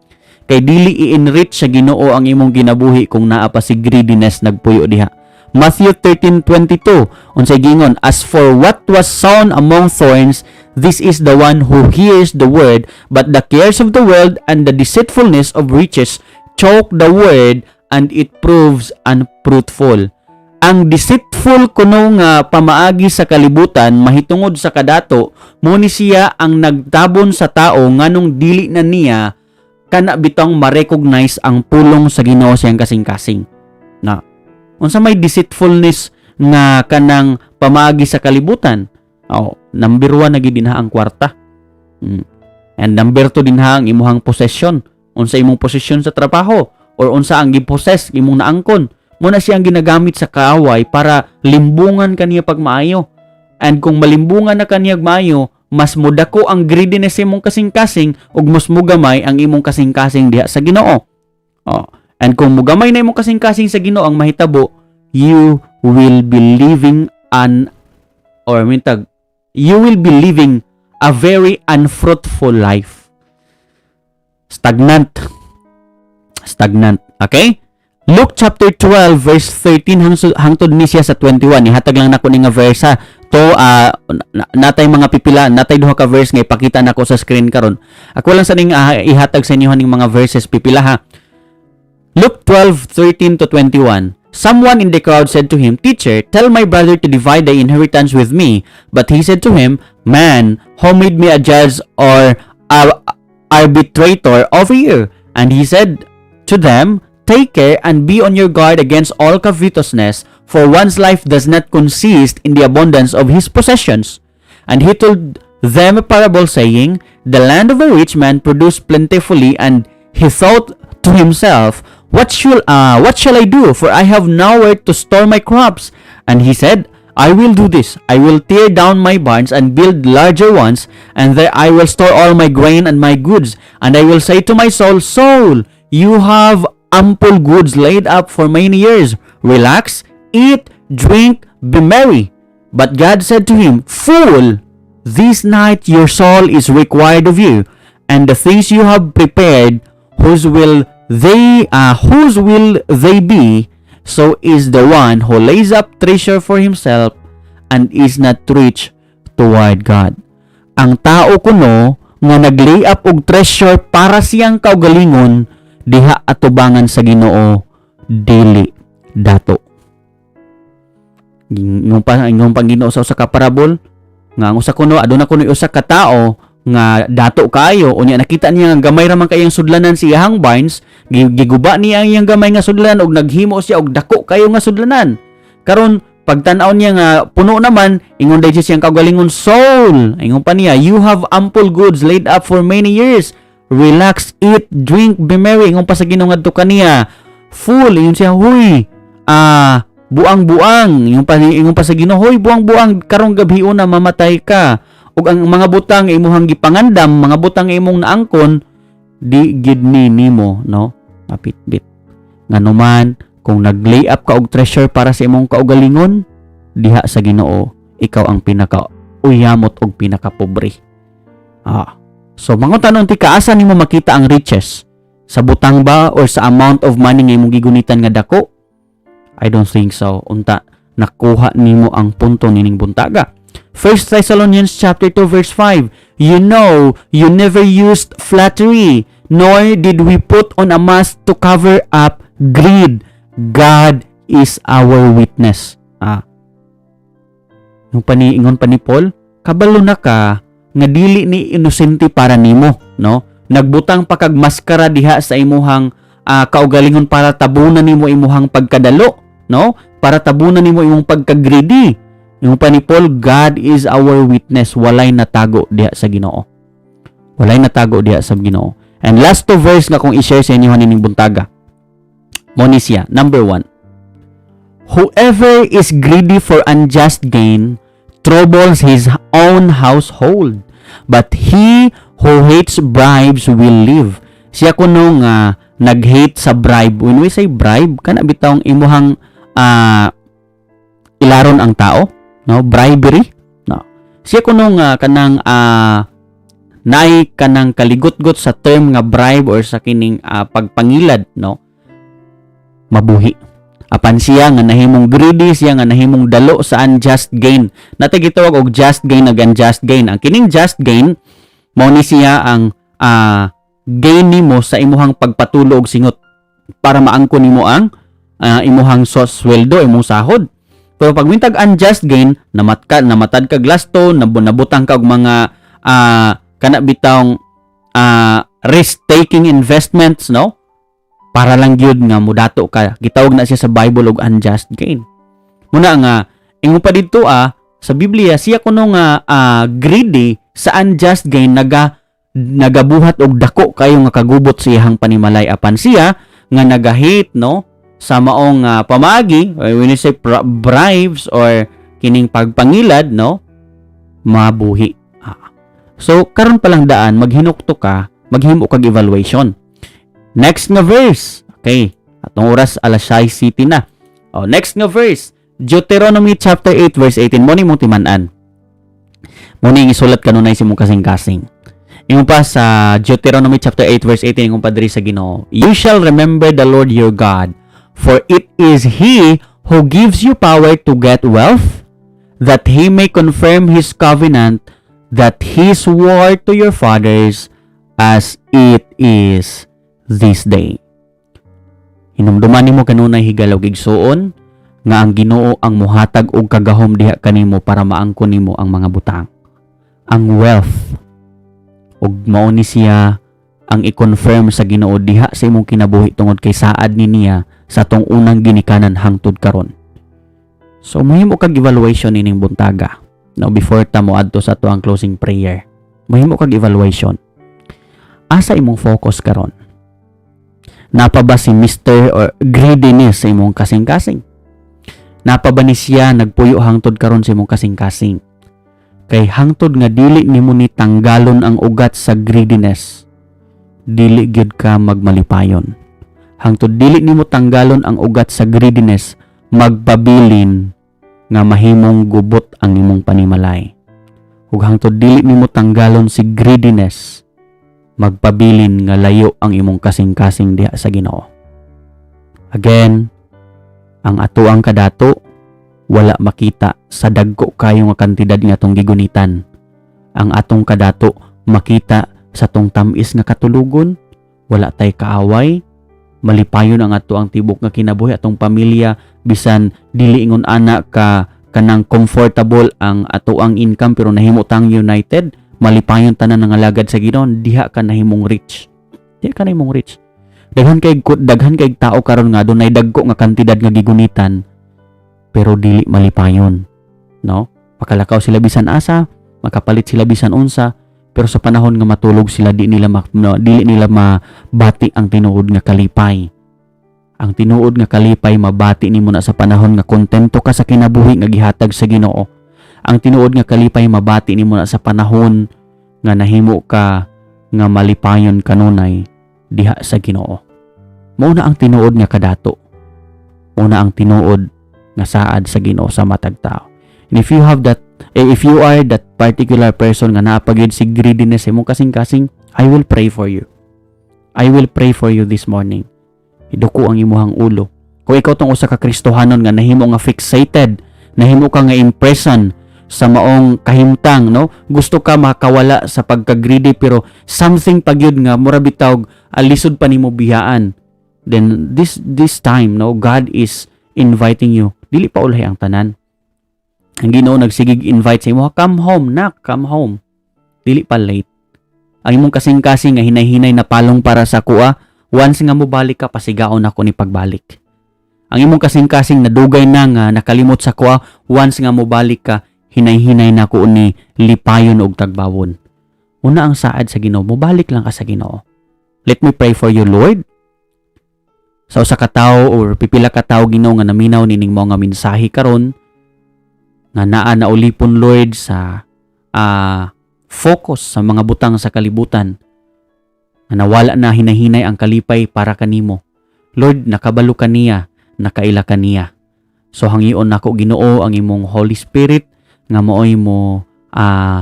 Kay dili i-enrich sa Ginoo ang imong kinabuhi kung naa pa si greediness nagpuyo diha. Matthew 13:22, unsay gingon? "As for what was sown among thorns, this is the one who hears the word, but the cares of the world and the deceitfulness of riches choke the word, and it proves unfruitful." Ang deceitful kuno nga pamaagi sa kalibutan mahitungod sa kadato, mo ni siya ang nagtabon sa tao nganong dili na niya kana bitong ma-recognize ang pulong sa Ginoo siyang kasing-kasing. Na unsa may deceitfulness nga kanang pamaagi sa kalibutan? Oh, number 1 na gid dinha ang kwarta. And number 2 dinha ang imuhang possession. Unsa imong posisyon sa trabaho or unsa ang gi-possess imong naangkon. Mo na siya ang ginagamit sa kaaway para limbungan kaniya pag maayo. And kung malimbungan na kaniya maayo, mas mudako ang greediness sa imong kasing-kasing ug mas mugamay ang imong kasing-kasing diha sa Ginoo. Oh. And kung mugamay na imong kasing-kasing sa Ginoo, ang mahitabo, you will be living an or I mean, tag, you will be living a very unfruitful life. Stagnant. Stagnant. Okay? Luke chapter 12 verse 13 hangtod ni siya sa 21. Ihatag lang nako ni nga verse ha. To natay mga pipila, natay duha ka verse nga ipakita nako sa screen karon. Ako lang sa ning ihatag sa inyo ning mga verses pipila ha. Luke 12:13 to 21. Someone in the crowd said to him, "Teacher, tell my brother to divide the inheritance with me." But he said to him, "Man, who made me a judge or arbitrator over you?" And he said to them, "Take care and be on your guard against all covetousness, for one's life does not consist in the abundance of his possessions." And he told them a parable, saying, "The land of a rich man produced plentifully, and he thought to himself, 'What shall I do? For I have nowhere to store my crops.' And he said, 'I will do this. I will tear down my barns and build larger ones, and there I will store all my grain and my goods. And I will say to my soul, "Soul, you have ample goods laid up for many years. Relax, eat, drink, be merry."' But God said to him, 'Fool, this night your soul is required of you, and the things you have prepared, whose will they be?' So is the one who lays up treasure for himself and is not rich toward God." Ang tao kuno nga nag-lay up og treasure para siyang kaugalingon, diha atubangan sa Ginoo dili dato. Ingon pa Ginoo sa usa ka parabol nga ang usa kuno, aduna kuno usa ka tawo nga dato kaayo. Unya nakita niya nga gamay ra man kayang sudlanan sa iyang barns. Giguba niya ang iyang gamay nga sudlanan ug naghimo siya og dako kayo nga sudlanan. Karon pagtan-aw niya nga puno naman, ingon dayon siya siyang kaugalingon, "Soul," ingon pa niya, "you have ample goods laid up for many years. Relax, eat, drink, be merry." Ingon pa sa Ginoo ngadto kaniya, "Fool." Ingon siya, "Huy, buang-buang." Ingon pa sa Ginoo, "Hoy, buang-buang, karong gabi una mamatay ka ug ang mga butang nga imuhang gipangandam, mga butang nga imong naangkon, di gid ni nimo, no, mapitbit." Nganuman kung nag-lay up ka og treasure para sa imong kaugalingon, diha sa Ginoo ikaw ang pinaka uyamot og pinaka pobre. So mga tanong ti kaasa nimo makita ang riches? Sa butang ba or sa amount of money nga imong gigunitan nga dako? I don't think so. Unta nakuha nimo ang punto nining buntaga. 1 Thessalonians chapter 2 verse 5. "You know you never used flattery, nor did we put on a mask to cover up greed. God is our witness." Yung pani ingon pa ni Paul, kabalo na ka nga dili ni inosente para nimo, no? Nagbutang pa kag maskara diha sa imuhang kaugalingon para tabunan nimo imuhang pagkadalo, no? Para tabunan nimo imong pagka-greedy. Ingon pa ni Paul, "God is our witness." Walay natago diha sa Ginoo. Walay natago diha sa Ginoo. And last two verse nga kung i-share sa inyo nining buntaga. Mo ni siya, number 1. Whoever is greedy for unjust gain troubles his own household, but he who hates bribes will live. Siya kuno nga nag-hate sa bribe. When we say bribe, kana bitawng imuhang ilaron ang tao, no? Bribery, no? Siya kuno nga kanang naay kanang kaligot-got sa term nga bribe or sa kining pagpangilad, no? Mabuhi. Apan siya nga nahimong greedy, siya nga nahimong dalo sa unjust gain. Natay gitawag og just gain ug unjust gain. Ang kining just gain, mao ni siya ang gain nimo sa imuhang pagpatulo og singot para maangkon nimo ang imuhang sweldo, imong sahod. Pero pag mintag unjust gain, namatad ka glasto, nabutang ka og mga kana bitawng risk taking investments, no? Para lang gyud nga mudato ka. Gitawag na siya sa Bible og unjust gain. Muna nga ingon pa didto sa Biblia, siya kuno nga greedy sa unjust gain nagabuhat og dako kayo nga kagubot sa iyang panimalay, apan siya nga naga-hate, no, sa maong pamaagi, or when you say bribes or kining pagpangilad, no, mabuhi. So karon pa lang daan maghinukto ka, maghimo kag evaluation. Next nga verse. Okay, atong oras, alas 6 city na. Oh, next nga verse, Deuteronomy chapter 8 verse 18. Mo ni mong timan-an, mo ni isulat kanunay sa imong kasing-kasing. Ingon pa sa Deuteronomy chapter 8 verse 18, ingon pa diri sa Ginoo, "You shall remember the Lord your God, for it is He who gives you power to get wealth, that He may confirm His covenant that He swore to your fathers, as it is this day." Hinumduman nimo kanunay, higala ug igsuon, nga ang Ginoo ang muhatag og kagahom diha kanimo para maangkon nimo ang mga butang. Ang wealth. Ug mao ni siya ang i-confirm sa Ginoo diha sa imong kinabuhi tungod kay saad ni niya sa atong unang ginikanan hangtod karon. So mahimo kag evaluation ining buntaga. No, before ta mo adto sa atoang closing prayer. Mahimo kag evaluation. Asa imong focus karon? Naa pa ba si Mr. or greediness sa imong kasing-kasing? Naa pa ba ni siya nagpuyo hangtod karon sa imong kasing-kasing? Kay hangtod nga dili nimo ni tanggalon ang ugat sa greediness, dili gyud ka magmalipayon. Hangtod dili nimo tanggalon ang ugat sa greediness, magpabilin nga mahimong gubot ang imong panimalay. Ug hangtod dili nimo tanggalon si greediness, magpabilin nga layo ang imong kasing-kasing diha sa Ginoo. Again, ang atoang kadato wala makita sa dagko kayo nga kantidad nga atong gigunitan. Ang atong kadato makita sa tong tam-is nga katulugon, wala tay kaaway, malipayon ang ato ang tibok nga kinabuhi, atong pamilya, bisan dili ingon ana ka kanang comfortable ang ato ang income, pero nahimo tang united, malipayon tanan nga alagad sa Ginoo. Diha ka nahimong rich, diha ka nahimong rich. Daghan kay tao karon nga dunay dagko nga kantidad nga gigunitan pero dili malipayon, no? Makalakaw sila bisan asa, makapalit sila bisan unsa, pero sa panahon nga matulog sila, di nila ma, no, dili nila mabati ang tinuod nga kalipay. Ang tinuod nga kalipay mabati nimo na sa panahon nga kontento ka sa kinabuhi nga gihatag sa Ginoo. Ang tinuod nga kalipay mabati nimo na sa panahon nga nahimo ka nga malipayon kanunay diha sa Ginoo. Mao na ang tinuod nga kadato. Mao na ang tinuod nga saad sa Ginoo sa matag tao. And if you have that eh, if you are that particular person nga naa pa gyud si greediness sa imong kasing-kasing, I will pray for you. I will pray for you this morning. Iduko ang imuhang ulo. Kung ikaw tong usa ka Kristohanon nga nahimo nga fixated, nahimo ka nga impression sa maong kahimtang, no? Gusto ka makawala sa pagka-greedy pero something pa gyud nga mura bitaw lisod pa nimo biyaan. Then this time, no, God is inviting you. Dili pa ulay ang tanan. Ang Ginoo nagsigig invite sa imo, "Come home, nak, come home." Dili pa late. Ang imong kasing-kasing nga hinay-hinay na palong para sa kuha, once nga mobalik ka, pasigaon ako ni pagbalik. Ang imong kasing-kasing nadugay na nga nakalimot sa kuha, once nga mobalik ka, hinay-hinay na ko ni lipayon og tagbawon. Una ang saad sa Ginoo, mobalik lang ka sa Ginoo. Let me pray for you, Lord. Sa usa ka tawo or pipila ka tawo, Ginoo, nga naminaw nining mga mensahe karon nga naa na ulipon, Lord, sa focus sa mga butang sa kalibutan, nga nawala na hinahinay ang kalipay para kanimo. Lord, nakabalo ka niya, nakaila ka niya. So hangyoon nako, Ginoo, ang imong Holy Spirit nga maoy mo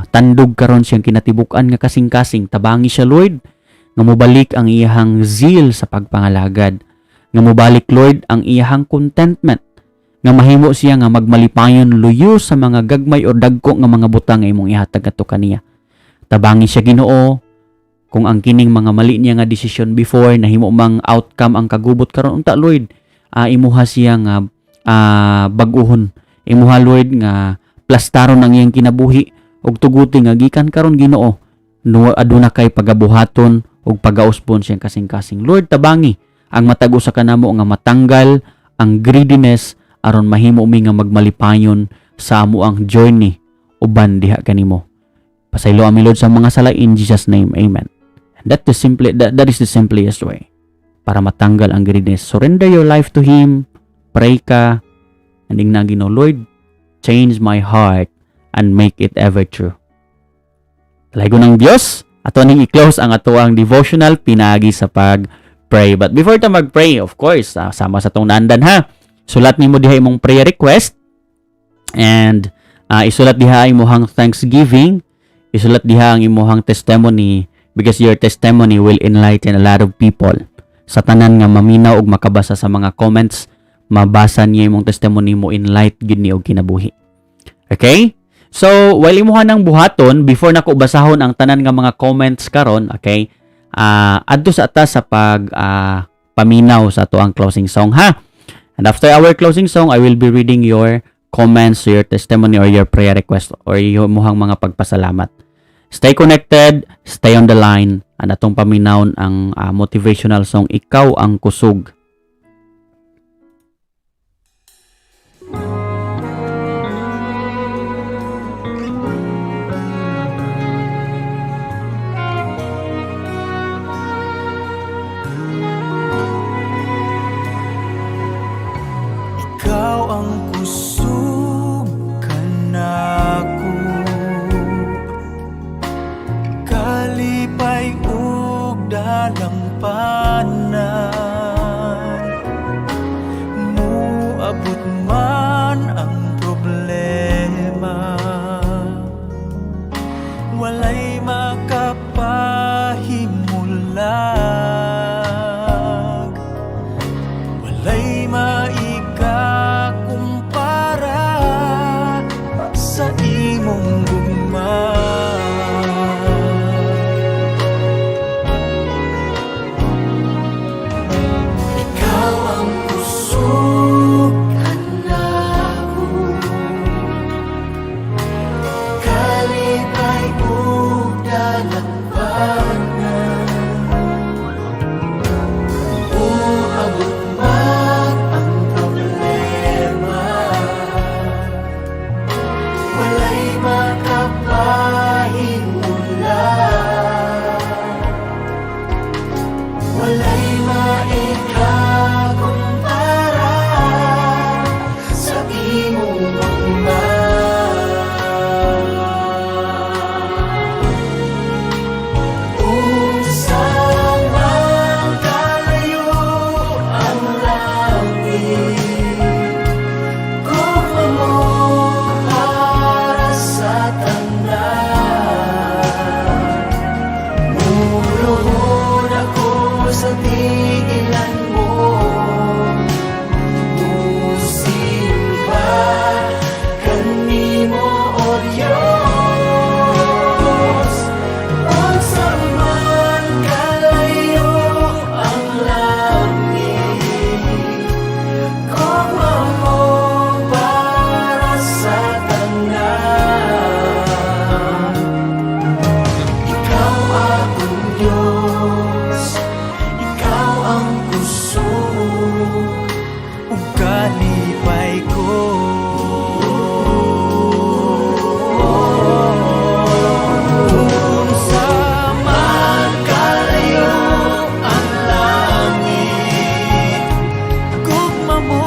tandog karon siyang kinatibuk-an nga kasing-kasing. Tabangi siya, Lord, nga mobalik ang iyahang zeal sa pagpangalagad, nga mobalik, Lord, ang iyahang contentment, nga mahimo siya nga magmalipayon luyo sa mga gagmay o dagko nga mga butang nga imong ihatag kadto kaniya. Tabangi siya, Ginoo. Kung ang kining mga mali niya nga desisyon before nahimo mang outcome ang kagubot karon, unta, Lord, imuha siya nga bag-uhon. Imuha, Lord, nga plastaron ang iyang kinabuhi ug tuguti nga gikan karon, Ginoo, no, aduna kay pagabuhaton ug pagausbon siyang kasing-kasing. Lord, tabangi ang matag usa kanamo nga matanggal ang greediness aron mahimo mi nga magmalipayon sa amo ang journey uban diha kanimo. Pasaylo ami, Lord, sa mga sala. In Jesus' name, amen. And that is the simplest way para matanggal ang greediness. Surrender your life to Him. Pray ka and ingna Ginoo, "Lord, change my heart and make it ever true." Dalaygon ang Dios. Ato ning i-close ang atoang devotional pinaagi sa pag-pray. But before ta mag-pray, of course, sama sa tong naandan ha. Sulat nimo diha imong prayer request and isulat diha imong thanksgiving, isulat diha ang imong testimony because your testimony will enlighten a lot of people. Sa tanan nga maminaw ug makabasa sa mga comments, mabasa niya imong testimony mo, enlight gid ni og kinabuhi. Okay? So, while imuha ng buhaton, before nako basahon ang tanan nga mga comments karon, okay? Adto sa ata sa pag paminaw sa ato ang closing song, ha. And after our closing song, I will be reading your comments, your testimony, or your prayer request, or yung muhang mga pagpasalamat. Stay connected, stay on the line, and atong paminawon ang motivational song, "Ikaw ang Kusog." Ikaw ang kusog kanako, kalipay ug dalampanan. Muabot man ang problema, walay makapahimulag, walay maikakumpara sa imong gugma. Ikaw ang kusog kanako, kalipay ug dalampanan. Uabot man ang problema, walay makapahimulag, walay maikakumpara sa imong gugma. Unsa man kalayo ang langit, gugma mo para sa tanan. Muluhod ako sa tiilan mo, musimba kanimo, O Diyos. Unsa man kalayo ang langit, gugma mo para sa tanan. Ikaw akong Diyos, Ikaw ang kusog ug kalipay ko. Unsa man kalayo ang langit, gugma mo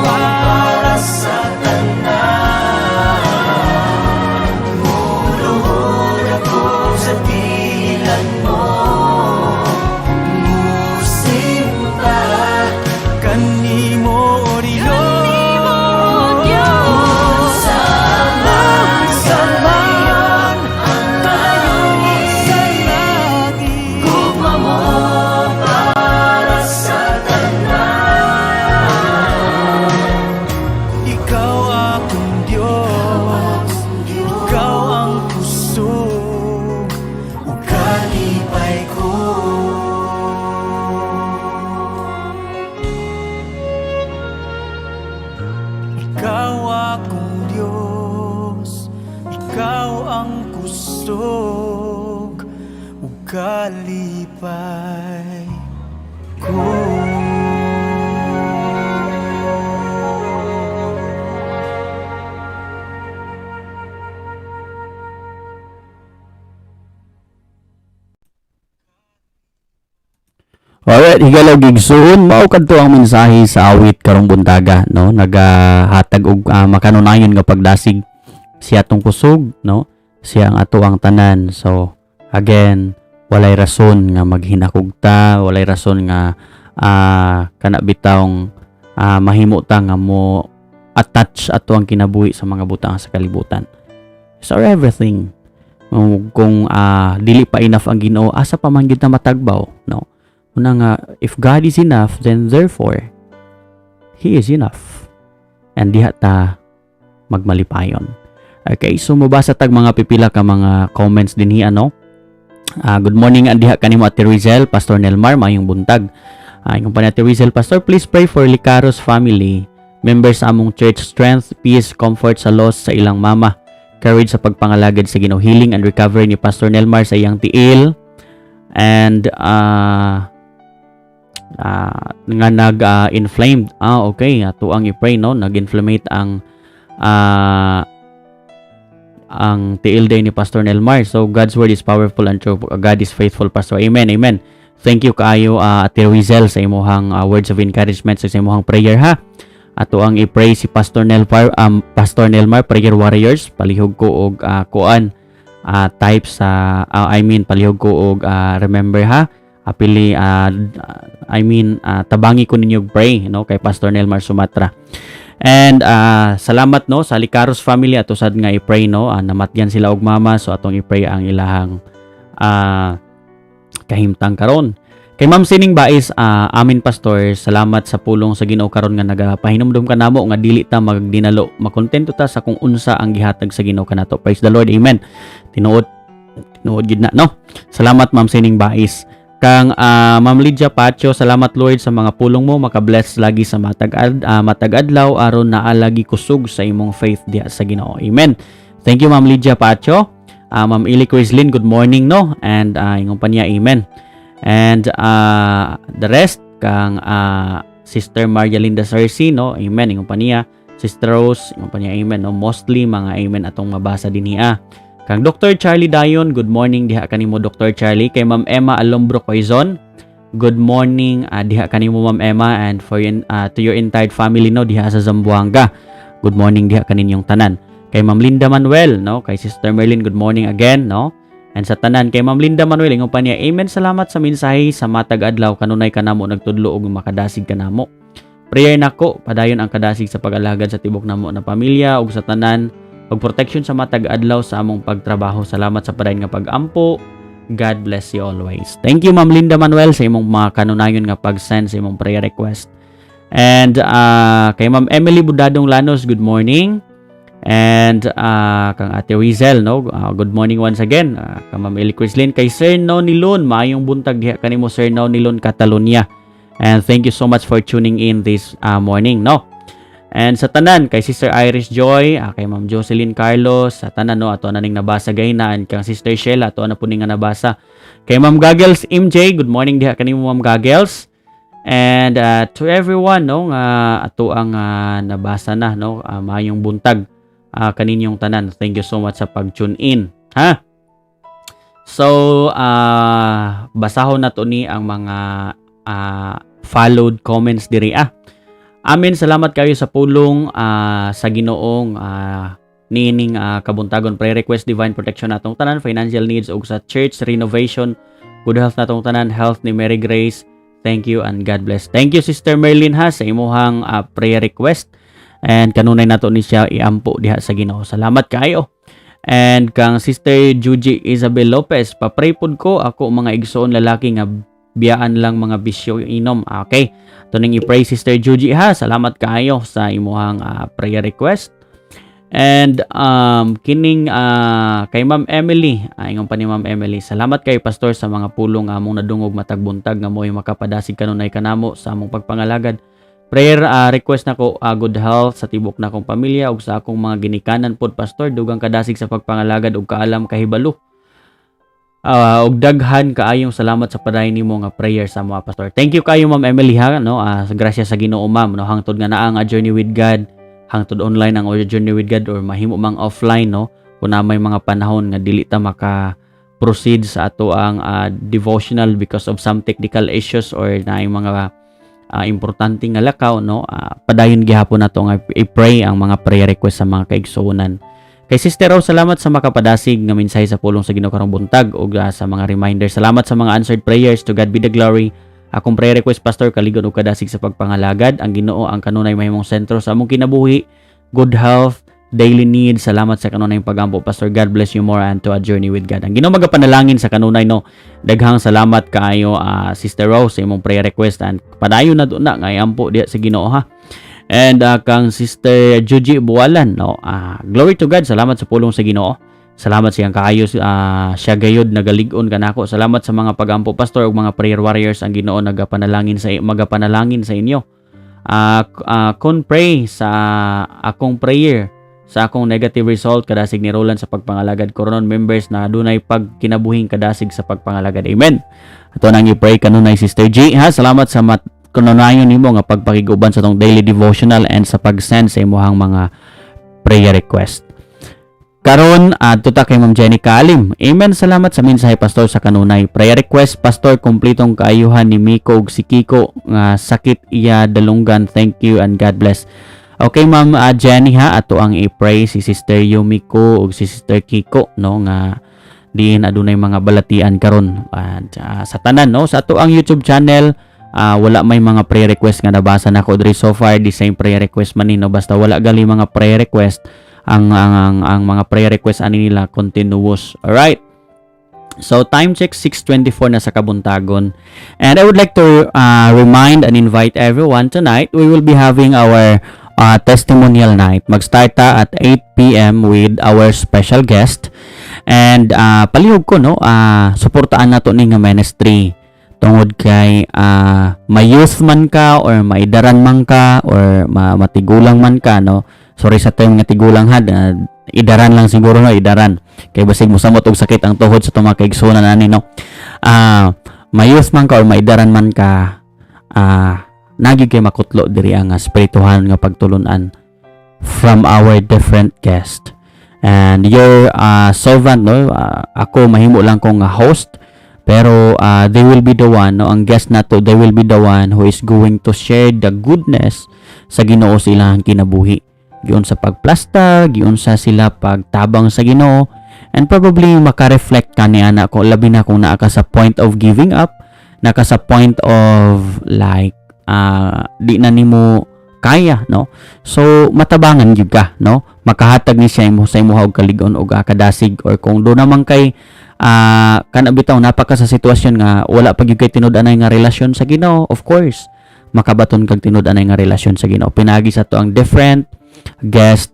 para sa tanan. Muluhod ako sa tiilan mo, musimba kanimo, O Diyos. Unsa man kalayo sa langit, gugma mo para sa tanan. Ikaw akong Diyos, Ikaw ang kusog ug kalipay ko. Ikaw akong Diyos, Ikaw ang kusog ug kalipay ko. Alright, higala ug igsuon, mao kadto ang mensahe sa awit karong buntaga, no? Nagahatag og makanunayon nga pagdasig, siya atong kusog, no? Siya ang ato ang tanan. So, again, walay rason nga maghinakog ta, walay rason nga kana bitawng mahimo ta nga mo attach ato ang kinabuhi sa mga butang sa kalibutan. It's our everything. Kung dili pa enough ang Ginoo, asa pa man gid ta matagbaw, no? Una nga, if God is enough, then therefore, He is enough. And diha ta magmalipayon. Okay, so mobasa tag mga pipila ka mga comments dinhi, ano. Good morning diha kanimo, Ate Rizel, Pastor Nelmar, mayong buntag. Ingon pa ni Ate Rizel, "Pastor, please pray for Licaros family, members sa among church, strength, peace, comfort sa loss sa ilang mama, courage sa pagpangalagad sa Ginoo, healing and recovery ni Pastor Nelmar sa iyang tiil, and nga nag inflamed." Ah, okay, ato ang i-pray, no, nag-inflammate ang tiil day ni Pastor Nelmar. So God's word is powerful and true. God is faithful, Pastor. Amen, amen. Thank you kaayo, Ate Rizel, sa imuhang words of encouragement, sa imuhang prayer ha. Ato ang i-pray si Pastor Nelmar, Pastor Nelmar, prayer warriors, palihog ko og kuan, type sa I mean, palihog ko og remember ha. Apili I mean, tabangi ko ninyo og pray, no, kay Pastor Nelmar Sumatra. And salamat, no, sa Licaros family, ato sad nga i-pray, no, namatyan sila og mama, so atong i-pray ang ilahang kahimtang karon. Kay Ma'am Sining Bais, "Amen, Pastor, salamat sa pulong sa Ginoo karon nga nagapahinumdum kanamo nga dili ta magdinalo, makontento ta sa kung unsa ang gihatag sa Ginoo kanato. Praise the Lord. Amen." Tinuod, tinuod gid na, no. Salamat, Ma'am Sining Bais. Kang Ma'am Lydia Pacho, "Salamat, Lord, sa mga pulong mo, makabless lagi sa matag adlaw aron naa lagi kusog sa imong faith diha sa Ginoo. Amen." Thank you, Ma'am Lydia Pacho. Ma'am Ili Crislin, good morning, no. And ingon pa niya, "Amen." And the rest, kang Sister Maria Linda Sarsi, no, "Amen," ingon pa niya. Sister Rose, ingon pa niya, "Amen," no. Mostly mga amen atong mabasa dinhi ah. Kang Dr. Charlie Dayon, good morning diha kanimo, Dr. Charlie. Kay Ma'am Emma Alombro Quezon, good morning diha kanimo, Ma'am Emma, and to your entire family, no, diha sa Zamboanga. Good morning diha kaninyong tanan. Kay Ma'am Linda Manuel, no, kay Sister Merlin, good morning again, no. And sa tanan, kay Ma'am Linda Manuel, ingon pa niya, "Amen, salamat sa mensahe sa matag adlaw, kanunay kanamo nagtudlo og makadasig kanamo. Prayer nako, padayon ang kadasig sa pag-alagad sa tibok namo na pamilya ug sa tanan, pag-protection sa matag adlaw sa among pagtrabaho. Salamat sa padayon nga pag-ampo. God bless you always." Thank you, Ma'am Linda Manuel, sa imong mga kanunayon nga pag-send sa imong prayer request. And kay Ma'am Emily Budadong Lanos, good morning. And kang Ate Rizel, no? Good morning once again. Kang Ma'am Eli Crislin, kay Sir Nonilon, maayong buntag diha kanimo, Sir Nonilon Catalonia. And thank you so much for tuning in this morning, no? And sa tanan, kay Sister Iris Joy, kay Ma'am Jocelyn Carlos, sa tanan, no, ato na ning nabasa gayna, and kang Sister Sheila, ato na po ning nga nabasa. Kay Ma'am Gaggles MJ, good morning diha kanimo, Ma'am Gaggles. And to everyone, no, nga ato ang nabasa na, no, maayong buntag kaninyong tanan. Thank you so much sa pag-tune in. Ha? So, basahon na to ni ang mga followed comments diri ah. "Amen, salamat kayo sa pulong sa Ginoong niining kabuntagon. Prayer request, divine protection natong tanan, financial needs ug sa church renovation, good health natong tanan, health ni Mary Grace. Thank you and God bless." Thank you, Sister Merlin, ha, sa imuhang prayer request. And kanunay nato ni siya iampo diha sa Ginoo. Salamat kaayo. And kang Sister Juji Isabel Lopez, "Pa-pray pod ko ako mga igsoon lalaki nga biyaan lang mga bisyo inom." Ah, okay. Ato ning i-pray, Sister Juji, ha. Salamat kaayo sa imuhang prayer request. And kining kay Ma'am Emily, ingon pa ni Ma'am Emily, "Salamat kay Pastor sa mga pulong nga among nadungog matag buntag nga mo'y makapadasig kanunay kanamo sa among pagpangalagad. Prayer request nako, good health sa tibok na akong pamilya ug sa akong mga ginikanan pod, Pastor, dugang kadasig sa pagpangalagad ug kaalam kahibalo. Ug daghan kaayong salamat sa padayon nimo nga prayer sa mga, Pastor." Thank you kayo, Ma'am Emily, ha, no. Grasya sa Ginoo, ma'am, no, hangtod nga naa nga Journey with God, hangtod online ang Journey with God or mahimo mang offline, no, kung na may mga panahon nga dili ta maka proceed sa ato ang devotional because of some technical issues or naay mga importante nga lakaw, no, padayon gihapon nato nga i-pray ang mga prayer request sa mga kaigsuonan. Kay Sister Rose, "Salamat sa makapadasig nga mensahe sa pulong sa Ginoo karong buntag ug sa mga reminder. Salamat sa mga answered prayers. To God be the glory. Akong prayer request, Pastor, kaligon ug kadasig sa pagpangalagad. Ang Ginoo ang kanunay mahimong sentro sa among kinabuhi. Good health, daily needs. Salamat sa kanunay pagampo, Pastor. God bless you more and to a journey with God." Ang Ginoo magapanalangin sa kanunay, no. Daghang salamat kaayo, Sister Rose, sa imong prayer request and padayon na na nga iampo diha sa Ginoo ha. And kang Sister Juji Buwalan, no. "Glory to God, salamat sa pulong sa Ginoo. Salamat siyang kaayo, siya gayud nagalig-on kanako. Salamat sa mga pagampo, Pastor, ug mga prayer warriors. Ang Ginoo nagapanalangin sa inyo. Kon pray sa akong prayer sa akong negative result kadasig ni Roland sa pagpangalagad Coronon members na adunay pagkinabuhing kadasig sa pagpangalagad. Amen. Ato nang i-pray kanunay, Sister G, ha. Salamat sa mat kanunayon nimo nga pagpakig-uban sa tong daily devotional and sa pag-send sa imuhang mga prayer request. Karon adto ta kay Ma'am Jenny Kalim. Amen. Salamat sa mensahe, Pastor, sa kanunay. Prayer request, Pastor, kumpletong kaayuhan ni Miko ug si Kiko nga sakit iya dalunggan. Thank you and God bless. Okay, Ma'am Jenny ha, ato ang i-pray si Sister Yumiko ug si Sister Kiko, no, nga diin adunay mga balatian karon. And sa tanan, no, sa ato ang YouTube channel, wala may mga prayer request nga nabasa nako diri so far. The same prayer request man ni, no, basta wala gali mga prayer request ang mga prayer request ani nila continuous. All right. So time check, 6:24 na sa kabuntagon. And I would like to remind and invite everyone, tonight we will be having our testimonial night. Mag-start ta at 8 p.m. with our special guest. And palihog ko, no, suportaan nato ni nga ministry tungod kay may youth man ka or maidaran man ka or matigulang man ka, no. Sorry sa term nga tigulang ha, idaran lang siguro, no, idaran kay basig mosamot og sakit ang tuhod sa atong mga kaigsuonan ani, no. May youth man ka or maidaran man ka, nagi kay makutlo diri ang espirituhan nga pagtulunan from our different guest and your servant, no. Ako mahimo lang kong host, pero they will be the one, no, ang guest nato, they will be the one who is going to share the goodness sa Ginoo sa ilang kinabuhi, giun sa pagplasta, giun sa sila pagtabang sa Ginoo, and probably maka-reflect ka ni ana ko, labi na kung naa ka sa point of giving up, naka sa point of like di na nimo kaya, no. So matabangan gyud ka, no, makahatag ni siya imo sa imuha og kalig-on og kadasig, or kung do naman kay kana bitaw napaka sa sitwasyon nga wala pa gyud kay tinud-anay nga relasyon sa Ginoo, of course makabaton kag tinud-anay nga relasyon sa Ginoo pinagi sa to ang different guest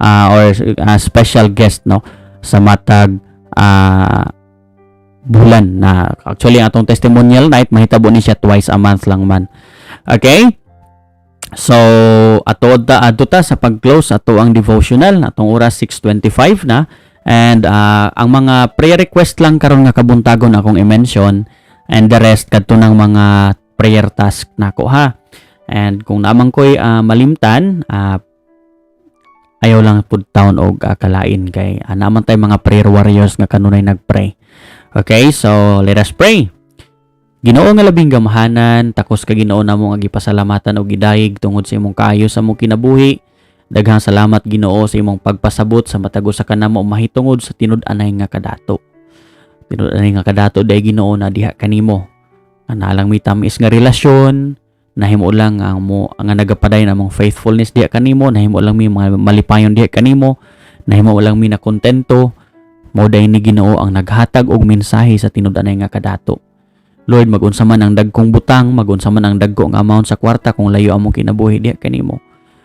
or special guest, no, sa matag bulan na. Actually, ang atong testimonial night mahitabo ni siya twice a month lang man. Okay. So ato ta, adto ta sa pag-close ato ang devotional. Atong oras 6:25 na. And ang mga prayer request lang karon nga kabuntagon akong i-mention and the rest kadto ng mga prayer task nako ha. And kung naman ko'y malimtan, ayaw lang pud taon og kalain kay naman tay mga prayer warriors nga kanunay nagpray. Okay, so let us pray. Ginoo nga labing gamhanan, takos ka Ginoo namo nga gipasalamatan og gidayeg tungod sa imong kaayo sa among kinabuhi. Daghang salamat, Ginoo, sa imong pagpasabot sa matag usa kanamo mahitungod sa tinud-anay nga kadato. Tinud-anay nga kadato day, Ginoo, na diha kanimo. Analang may tamis nga relasyon, nahimo lang ang mo ang nagapadayon among faithfulness diha kanimo, nahimo lang mi mga malipayon diha kanimo, nahimo lang mi na kontento. Mao day ni, Ginoo, ang naghatag og mensahe sa tinud-anay nga kadato. Lord, magunsa man ang dagkong butang, magunsa man ang dagko nga amount sa kwarta kung layo among kinabuhi diha kanimo.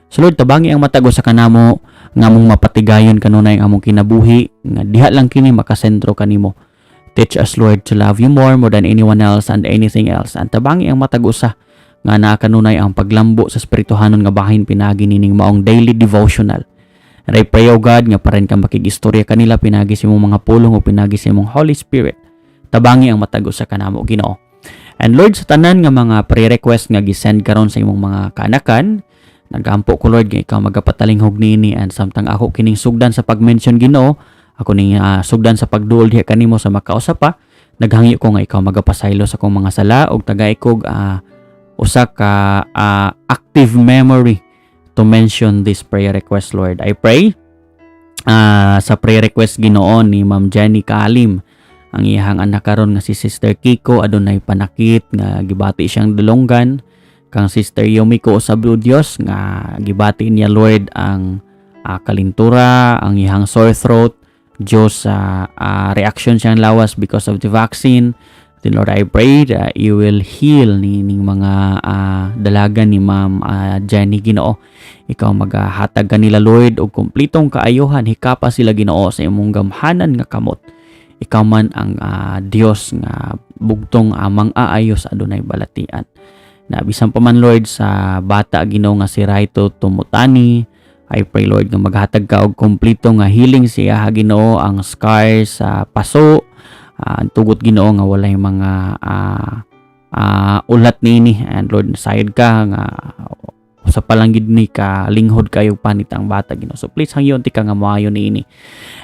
So Lord, tabangi ang matag usa kanamo nga among mapatigayon kanunay ang among kinabuhi nga diha lang kini makasentro kanimo. Teach us, Lord, to love you more, more than anyone else and anything else. And tabangi ang matag usa nga naa kanunay ang paglambo sa espirituhanon nga bahin pinagi nining maong daily devotional. And I pray, O God, nga parein ka makigistorya kanila pinagi sa imong mga pulong o pinagi sa imong Holy Spirit. Tabangi ang matag usa kanamo, Ginoo. And Lord, sa tanan nga mga prayer request nga gisend karon sa imong mga kaanakan, nagampo ko, Lord, nga ikaw magapatalinghog niini, and samtang ako kining sugdan sa pag-mention, Ginoo, ako ning sugdan sa pagduol diha kanimo sa makausa pa, naghangyo ko nga ikaw magapasaylo sa akong mga sala ug tagay kog usa ka active memory to mention this prayer request, Lord. I pray sa prayer request, Ginoo, ni Ma'am Jenny Kalim, ang iyahang anak karon nga si Sister Kiko adunay panakit nga gibati siyang dulonggan, kang Sister Yumiko sa Dios nga gibati niya, Lord, ang kalintura, ang iyang sore throat, Diyos, sa reaction siyang lawas because of the vaccine. Then Lord, I pray that you will heal ni ning mga dalaga ni Ma'am Jenny, Ginoo. Ikaw magahatag kanila, Lord, og kumplitong kaayuhan. Hikapa sila, Ginoo, sa imong gamhanan nga kamot. Ikaw man ang Dios nga bugtong amang aayo sa adunay balatian. Na bisan pa man, Lord, sa bata, Ginoo, nga si Raito Tumutani, I pray, Lord, nga maghatag ka og kumpleto nga healing siya, Ginoo, ang scars sa paso, ang tugot, Ginoo, nga walay mga ulat niini. And Lord, sayod ka nga sa palang gid ni ka linghod kayo panit ang bata, Ginoo. So please hangyon ti ka nga moayo niini.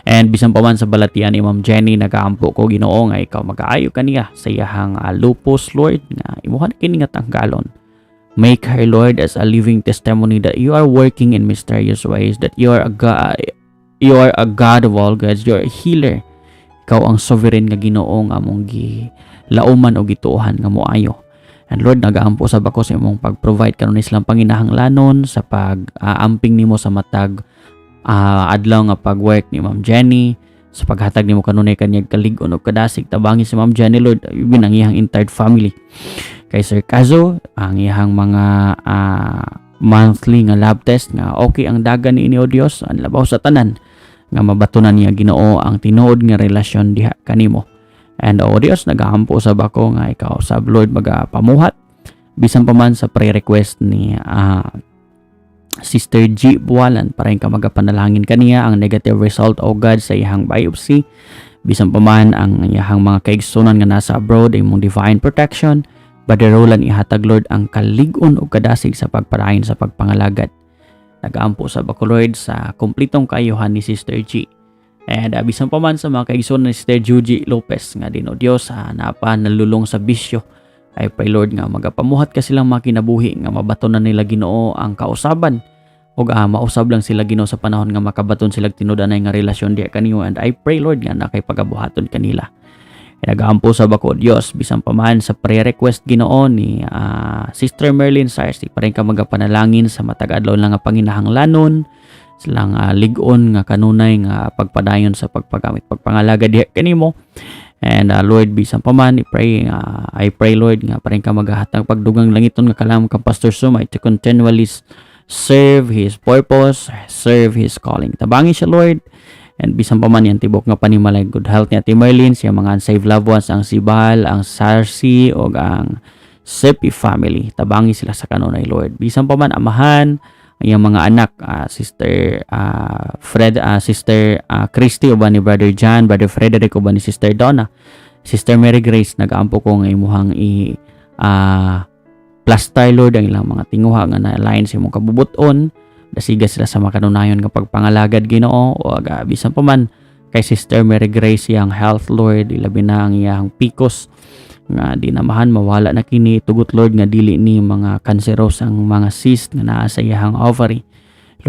And bisan pa man sa balatian ni Ma'am Jenny, nagaampo ko, Ginoo, nga ikaw magaayo kaniya sa iyahang lupus, Lord, nga imuha na kini nga tanggalon. Make her, Lord, as a living testimony that you are working in mysterious ways, that you are a God, you are a God of all gods, you are a healer. Ikaw ang sovereign nga Ginoo nga among gi lauman o gituohan nga moayo. And Lord, nagaampo sab ako sa imong pag-provide karon silang panginahanglanon, sa pag-amping nimo sa matag adlaw nga pag-work ni Ma'am Jenny, sa paghatag nimo kanunay kanyag kalig-on ug kadasig. Tabangi si Ma'am Jenny, Lord, even ang iyang entire family. Kay Sir Kazo, ang iyang mga monthly nga lab test nga okay ang dagan niini, o Dios. Ang labaw sa tanan, nga mabatunan niya, Ginoo, ang tinuod nga relasyon diha kanimo. And o Dios, nagaampo sab ako nga ikaw sab, Lord, magapamuhat bisan pa man sa pre-request ni Sister G. Buwalan para ka magapanalangin kaniya ang negative result, O God, sa iyang biopsy. Bisan pa man ang iyang mga kaigsunan nga nasa abroad, imong divine protection, badirolan ihatag, Lord, ang kalig-on ug kadasig sa pagparayon sa pagpangalagad. Nagaampo sab ako, Lord, sa kumplitong kaayuhan ni Sister G. And bisan pa man sa mga kaigsunan ni Sister Juji Lopez nga din, O Dios, napa nalulong sa bisyo, I pray, Lord, nga magapamuhat ka silang makinabuhi nga mabaton na nila, Ginoo, ang kausaban ug mausab lang sila, Ginoo, sa panahon nga makabaton sila tinud-anay nga relasyon diha kanimo. And I pray, Lord, nga nakay pagabuhaton kanila. Nagaampo sab ako, Dios, bisan pa man sa prayer request, Ginoo, ni Sister Merlin Sarsi pa rin ka magapanalangin sa matag adlaw lang nga panginahanglanon silang lig-on nga kanunay nga pagpadayon sa pagpagamit pagpangalaga diha kanimo. And Lord, bisan pa man, I pray, Lord, nga pa rin ka maghahatag pagdugang langiton nga kalam kang Pastor Sumay to continually serve his purpose, serve his calling. Tabangi siya, Lord. And bisan pa man yan tibok nga panimalay, good health ni Ate Merlin, siya mga unsaved loved ones, ang Sibal, ang Sarsi, o ang Sepi family. Tabangi sila sa kanunay, Lord. Bisan pa man amahan, ang iyang mga anak, Sister Fred, Sister Christy uban ni Brother John, Brother Frederick uban ni Sister Donna, Sister Mary Grace, nagaampo ko nga imuhang i plaster, Lord, ang ilang mga tinguha nga na-align sa imong kabubuton. Dasiga sila sa makanunayon nga pagpangalagad, Ginoo. O bisan pa man kay Sister Mary Grace iyang health, Lord, ilabi na ang iyang PCOS nga di namahan mawala na kini. Tugot, Lord, nga dili ni mga cancerous ang mga cyst nga naa sa iyang ovary.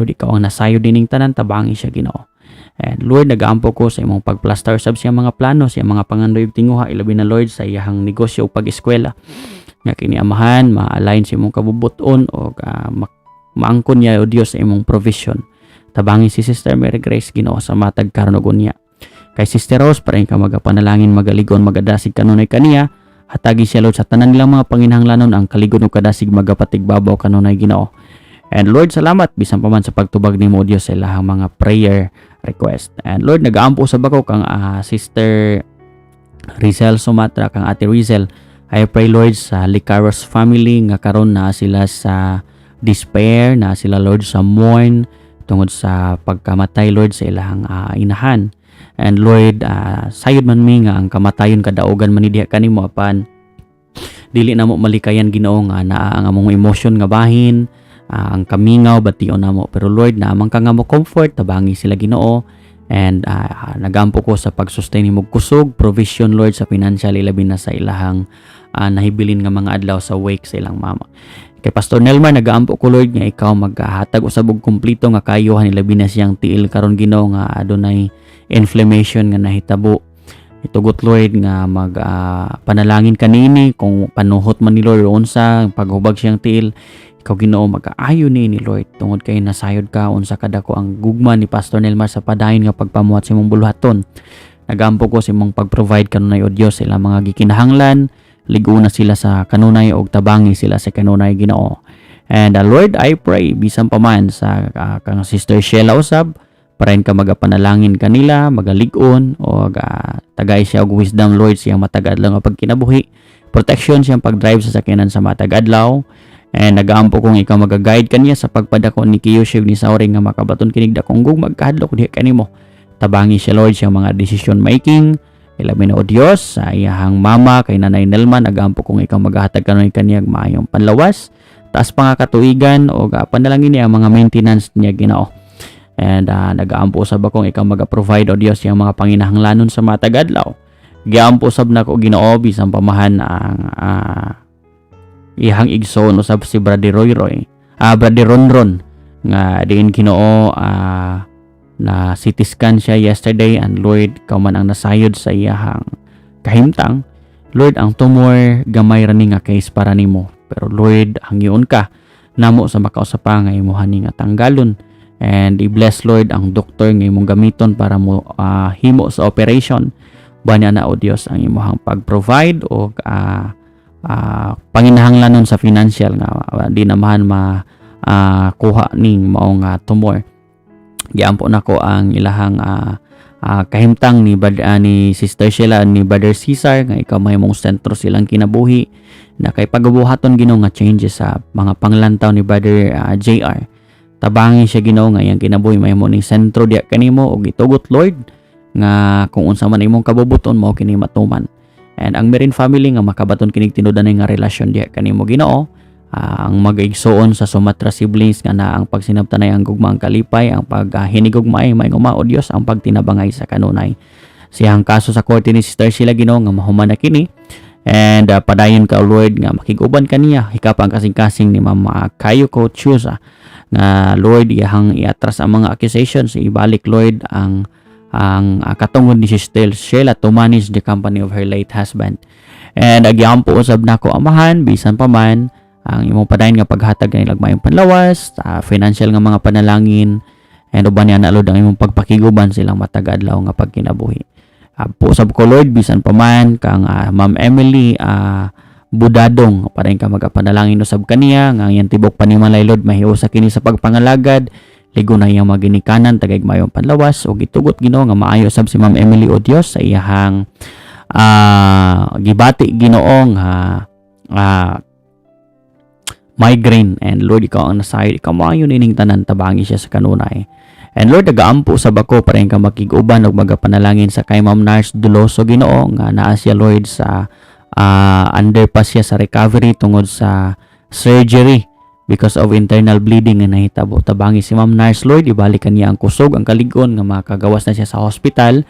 Lord, ikaw ang nasayod dining tanan. Tabangi siya, Ginoo. And Lord, nagaampo ko sa imong pagplaster sab siya mga plano, siya mga pangandoy ug tinguha, ilabi na, Lord, sa iyang negosyo ug pag-eskwela nga kini amahan ma-align sa imong kabubuton o maangkon niya, o Dios, sa imong provision. Tabangi si Sister Mary Grace, Ginoo, sa matag karon ug unya. Kay Sister Rose, para ka magapanalangin, magaligon, magadasig kanunay kaniya. Hatagi siya, Lord, sa tanan nilang mga panginahanglanon ang kaligon ug kadasig magapatigbabaw kanunay, Ginoo. And Lord, salamat bisan pa man sa pagtubag nimo, o Dios, sa ilahang mga prayer request. And Lord, nagaampo sab ako kang Sister Rizel Sumatra, kang Ate Rizel. I pray, Lord, sa Licaros family nga karon na sila sa despair, na sila, Lord, sa mourn tungod sa pagkamatay, Lord, sa ilahang inahan. And Lord, sayod man mi nga ang kamatayon kadaugan man ni diha kanimo, apan dili na mo malikayan, Ginoo, nga naa ang among emotion nga bahin, ang kamingaw bation namo. Pero Lord, naamang ka nga mo comfort, tabangi sila, Ginoo. And nagampo ko sa pag-sustain nimo kusog, provision, Lord, sa financial, ilabi na sa ilahang nahibilin nga mga adlaw sa wake sa ilang mama. Kay Pastor Nelmar, nagaampo ko, Lord, nga ikaw maghatag usab og kumpleto nga kayuhan, ilabi na siyang tiil karon, Ginoo, nga adunay inflammation nga nahitabo. Itugot, Lord, nga mag panalangin kanini kung panuhot man ni Lord unsa paghubag siyang tiil. Ikaw, Ginoo, mag-aayo ni Lord, tungod kay nasayod ka unsa kadako ang gugma ni Pastor Nelmar sa padayon nga pagpamuhat sa imong buluhaton. Nagampo ko sa imong pag-provide kanunay, o Dios, sa ilang mga gikinahanglan. Liguna sila sa kanunay og tabangi sila sa kanunay, Ginoo. And Lord, I pray bisan pa man sa kang Sister Sheila usab, parahin ka magapanalangin kanila, magalig-on o tagay siya og wisdom, Lord, siyang matag adlaw nga pagkinabuhi. Protection siyang pag-drive sa sakyanan sa matag adlaw. And nagaampo kong ikaw magaguide kaniya sa pagpadako ni Kiyoshi ug ni Sauri nga makabaton kinig dakong gugma, magkahadlok diha kanimo. Tabangi siya, Lord, siyang mga decision making. Ilabi na, O Dios, sa iyahang mama kay Nanay Nelma, nagaampo kong ikaw magahatag kanunay kaniyag maayong panlawas. Taas pa nga katuigan o panalangin niya ang mga maintenance niya, Ginoo. And nagaampo usab akong ikaw maga-provide, O Dios, siyang mga panginahanglanon sa matag adlaw. Giampo usab nako, Ginoo, bisan pamahan ang iyang igsoon usab si Brother Roy Roy, Brother Ronron nga diin, Ginoo, na CT scan siya yesterday and Lord, ikaw man ang nasayod sa iyahang kahimtang. Lord, ang tumor gamay ra ni nga case para nimo, pero Lord, hangyoon ka namo sa makausa pa nga imuha ni nga tanggalon. And i-bless, Lord, ang doktor nga imong gamiton para mo himo sa operation. Banya na, O Dios, ang imuhang pag-provide o panginahanglanon sa financial nga di namahan ma kuha ning mao nga tumor. Giampo nako ang ilahang kahimtang ni Sister Sheila ni Brother Cesar nga ikaw mahimong sentro silang kinabuhi na kay pagabuhaton, Ginoo, nga changes sa mga panglantaw ni Brother JR. Tabangi siya, Ginoo, nga iyang kinabuhi mahimo ning sentro diya kanimo ug itugot, Lord, nga kung unsa man imong kabubuton mao kini matuman. And ang Merin family nga makabaton kinig tinud-anay nga relasyon diha kanimo, Ginoo. Ang magaigsuon sa Sumatra siblings nga na ang pagsinabtanay, ang gugma, ang kalipay, ang paghinigugmaay may o Dios, ang pagtinabangay sa kanunay. Siyang kaso sa korte ni Sister Sheila, Ginoo, nga mahuman na kini and padayon ka, Lord, nga makiguban kaniya hikap ang kasing-kasing ni Mama Kayoko Chusa nga, Lord, iyahang iatras ang mga accusations, ibalik, Lord, ang katungod ni Sister Sheila to manage the company of her late husband. And agyampo usab nako, Amahan, bisan pa man ang imong padayon nga paghatag kanila maayong panlawas, financial nga mga panalangin, and uban niya na, Lord, ang imong pagpakiguban silang matag adlaw nga pagkinabuhi. Ampo usab ko, Lord, bisan pa man kang Ma'am Emily Budadong, padayon ka magapanalangin usab kaniya nga ang iyang tibok panimalay, Lord, mahiusa kini sa pagpangalagad, ligo na iyang maginikanan, tagay mayong panlawas ug gitugot, Ginoo, nga maayo sab si Ma'am Emily, o Dios, sa iyahang gibati, Ginoo, nga migraine. And Lord, ikaw ang nasayod, ikaw maayo nining tanan, tabangi siya sa kanunay. And Lord, nagaampo sa bako para ka makig-uban ug magapanalangin sa kay Ma'am Nurse Duloso, Ginoo, nga naa siya, Lord, sa under pa siya sa recovery tungod sa surgery because of internal bleeding nga nahitabo. Tabangi si Ma'am Nurse, Lord, ibalik niya ang kusog, ang kaligon nga makagawas na siya sa hospital.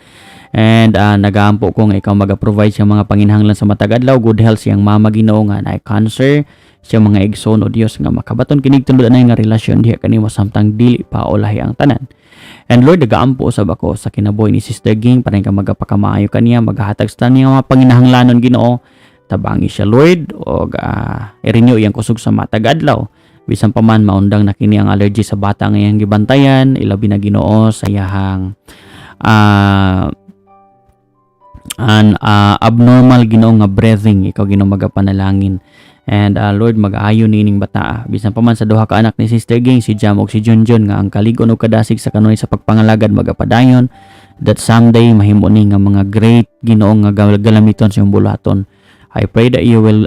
And nagaampo ko nga ikaw maga-provide siya mga panginahanglan sa matag adlaw, good health siyang mama, Ginoo, nga naay cancer siya mga igsoon, o Dios, nga makabaton kinig tinud anay nga relasyon diha kanimo samtang dili pa ulahi ang tanan. And Lord, nagaampo usab ako sa kinabuhi ni Sister Ging para ka magapakamaayo kaniya, magahatag sa niya mga panginahanglanon, Ginoo. Tabangi siya, Lord, og i-renew iyang kusog sa matag adlaw. Bisan pa man maundang na kini ang allergy sa bata nga iyang gibantayan, ilabi na, Ginoo, sa iyahang an abnormal, Ginoo, nga breathing. Ikaw, Ginoo, magapanalangin. And Lord, mag-aayo nining bata. Bisan pa man sa duha ka anak ni Sister Ging, si Jam ug si Junjun, nga ang kalig-on ug kadasig sa kanunay sa pagpangalagad magapadayon that someday mahimo ni nga mga great, Ginoo, nga galamiton sa imong buluhaton. I pray that you will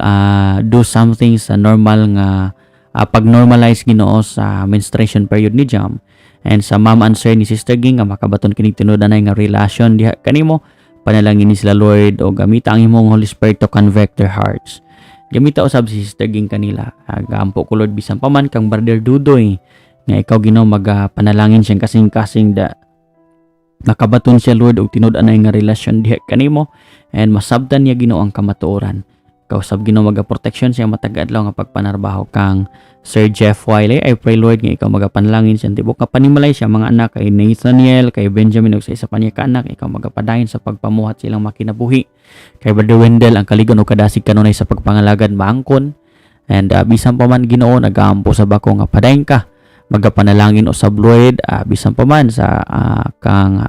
do something sa normal nga pag-normalize, Ginoo, sa menstruation period ni Jam and sa mom and sir ni Sister Ging nga makabaton kinig tinud-anay nga relasyon diha kanimo. Panalangin ni sila, Lord, o gamita ang imong Holy Spirit to convict their hearts. Gamita usab si Sister Ging kanila. Gaampo ko, Lord, bisan pa man kang Brother Dudoy nga ikaw, Ginoo, magapanalangin siyang kasing-kasing da nakabaton siya, Lord, og tinud-anay nga relasyon diha kanimo and masabtan niya, Ginoo, ang kamatuoran. Ikaw sab, Ginoo, maga-protection siya matag adlaw nga pagpanarbaho. Kang Sir Jeff Wiley, I pray, Lord, nga ikaw magapanalangin siya tibok nga panimalay siya mga anak kay Nathaniel, kay Benjamin ug sa isa pa niya ka anak. Ikaw magapadayon sa pagpamuhat silang makinabuhi. Kay Brother Wendell, ang kaligon ug kadasig kanunay sa pagpangalagad maangkon. And bisan pa man, Ginoo, nagaampo sa bako nga padayon ka magapanalangin usab, Lord, bisan pa man sa kang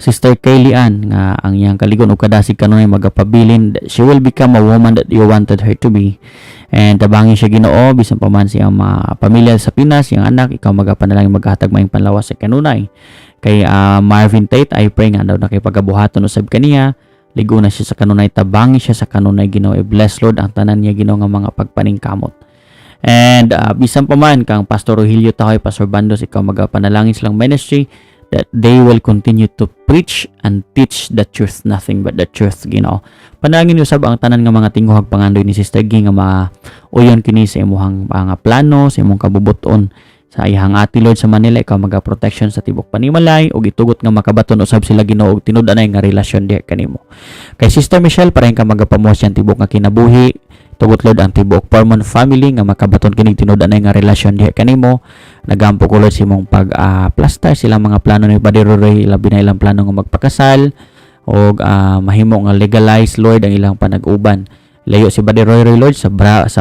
Sister Kaylee Ann nga ang iyang kaligon ug kadasig kanunay magapabilin. She will become a woman that you wanted her to be and tabangi siya, Ginoo, bisan pa man siyang mga pamilya sa Pinas, iyang anak. Ikaw magapanalangin, maghatag maayong panlawas sa kanunay. Kay Marvin Tate, I pray nga daw na kay pagabuhaton usab kaniya. Ligo na siya sa kanunay, tabangi siya sa kanunay, Ginoo. I-bless, Lord, ang tanan niya, Ginoo, nga mga pagpaningkamot. And bisan pa man kang Pastor Rogelio Tahoy, Pastor Bandos, ikaw magapanalangin silang ministry that they will continue to preach and teach the truth, nothing but the truth, Ginoo. Panalangin usab ang tanan nga mga tinguhag pangandoy ni Sister Ging nga mauyon kini sa imuhang mga plano, sa imong kabubuton. Sa iyang ati, Lord, sa Manila, ikaw maga-protection sa tibok panimalay ug itugot nga makabaton usab sila, Ginoo, og tinud-anay nga relasyon diha kanimo. Kay Sister Michelle, parehang ka magapamuha siyang tibok nga kinabuhi. Tugot, Lord, ang tibuok Pormon family nga makabaton kinig tinud-anay nga relasyon diha kanimo. Nagampo ko, Lord, sa imong pag plaster silang mga plano ni Buddy Roy, labi na ilang plano nga magpakasal og mahimo nga legalize, Lord, ang ilang panag-uban. Layo si Buddy Roy Roy, Lord, sa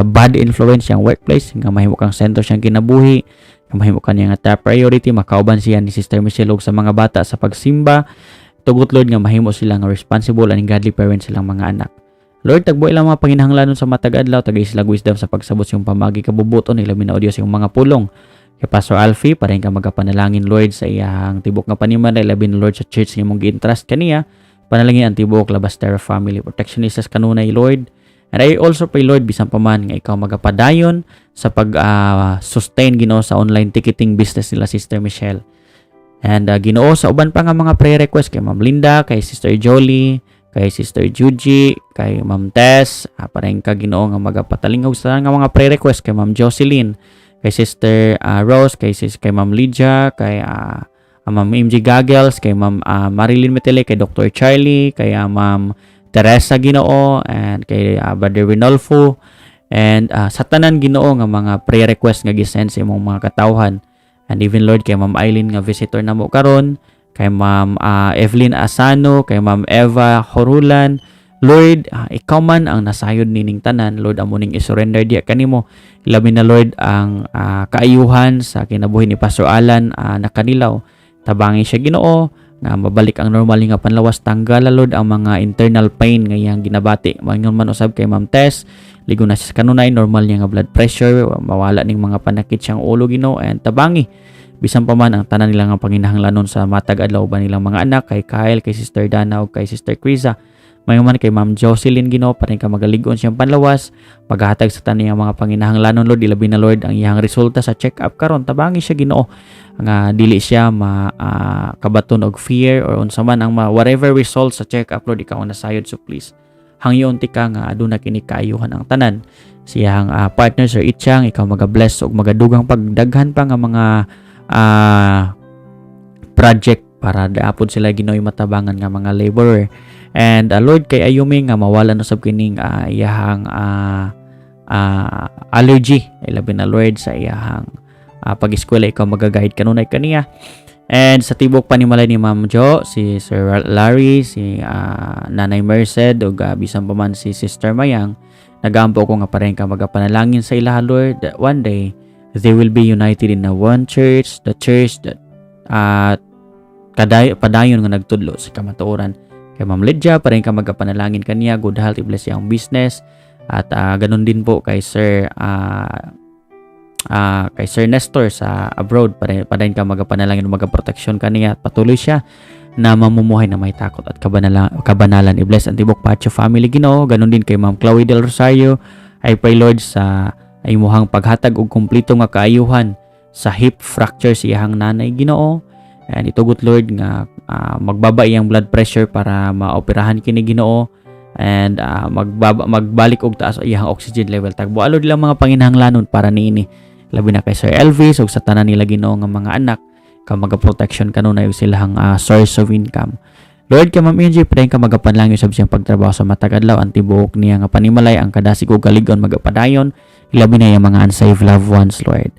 bad influence siyang workplace nga mahimo kang sentro siyang kinabuhi, nga mahimo kaniya nga top priority, makauban siya ni Sister Michelle ug sa mga bata sa pagsimba. Tugot, Lord, nga mahimo sila nga responsible and godly parents silang mga anak. Lord, tagbo ilang mga panginahanglanon sa matag adlaw, tagay sila wisdom sa pagsabot sa iyong pamagi kabubuton, ilabi na, O Dios, yung mga pulong. Kay Pastor Alfie, parehang ka magapanalangin, Lord, sa iyang tibok nga panimalay, labi na, Lord, sa church nga imong gi-entrust kaniya. Panalangin ang tibok Labastera family. Protection is sa kanunay, Lord. And I also pray, Lord, bisan pa man nga ikaw magapadayon sa pag sustain, Ginoo, sa online ticketing business nila Sister Michelle. And Ginoo, sa uban pa nga mga prayer request kay Ma'am Linda, kay Sister Jolie, kay Sister Juji, kay Ma'am Tess, parehang ka, Ginoo, nga magapatalingog sa nga mga prayer request kay Ma'am Jocelyn, kay Sister Rose, kay Ma'am Lydia, kay Ma'am MG Gaggles, kay Ma'am Marilyn Metele, kay Dr. Charlie, kay Ma'am Teresa, Ginoo, and kay Brother Rinolfo, and sa tanan, Ginoo, nga mga prayer request nga gisend sa imong mga katawhan. And even, Lord, kay Ma'am Eileen nga visitor namo karon, kay Ma'am Evelyn Asano, kay Ma'am Eva Horulan. Lord, ikaw man ang nasayod nining tanan, Lord, amo ning isurrender diya kanimo. Labi na, Lord, ang kaayuhan sa kinabuhi ni Pastor Alan Nakanilaw. Tabangi siya, Ginoo, nga mabalik ang normal nga panlawas. Tanggala, Lord, ang mga internal pain nga iyang ginabati. Maingon man usab kay Ma'am Tess, ligo na siya sa kanunay, normal niya nga blood pressure, mawala ning mga panakit siyang ulo, Ginoo, and tabangi bisan pa man ang tanan nila nga panginahanglanon sa matag adlaw ba nilang mga anak, kay Kyle, kay Sister Dana ug kay Sister Krisa. Mayo man kay Ma'am Jocelyn, Ginoo, pareho ka magalig-on siyang panlawas, paghatag sa tanan niyang mga panginahanglanon, Lord, ilabi na, Lord, ang iyang resulta sa check-up karon. Tabangi siya, Ginoo, nga dili siya ma kabaton og fear or unsa man ang whatever result sa check-up. Lord, ikaw ang nasayod, so please hangyon tika nga aduna kini kaayuhan ang tanan. Siyang partner, Sir Itchang, ikaw maga-bless ug magadugang pagdaghan pa nga mga project para daapod sila, Ginoo, matabangan nga mga laborer. And Lord, kay Ayumi nga mawala na sab kining iyahang allergy, ilabi na, Lord, sa iyahang pag-eskwela. Ikaw magaguide kanunay kaniya. And sa tibok panimalay ni Ma'am Jo, si Sir Larry, si Nanay Merced ug bisan pa man si Sister Mayang, nagaampo ko nga parehang ka magapanalangin sa ilaha, Lord, that one day they will be united in a one church, the church that padayon nga nagtudlo sa kamatuoran. Kay Ma'am Lydia, parehang ka magapanalangin kaniya, good health, i-bless iyang business at ganun din po kay Sir Nestor sa abroad, padayon ka magapanalangin, magaproteksyon kaniya at patuloy siya na mamumuhay na may takot at kabanalan. I-bless ang tibok Pacho family, Ginoo. Ganun din kay Ma'am Chloe Del Rosario. I pray, Lord, sa imuhang paghatag og kumpleto nga kaayuhan sa hip fracture sa iyang nanay, Ginoo. And itugot, Lord, nga magbaba iyang blood pressure para maoperahan kini, Ginoo, and magbalik og taas ang iyang oxygen level. Tagbo, Lord, lang mga panginahanglanon para niini, labi na kay Sir Elvis ug sa tanan nila, Ginoo, nga mga anak ka maga-protection kanunay ug silahang source of income. Lord, kay Ma'am Angie, pray ka magapanalangin sab siyang pagtrabaho sa matag adlaw, ang tibuok niya nga panimalay, ang kadasig ug kalig-on magapadayon, ilabi na iyang mga unsaved loved ones, Lord.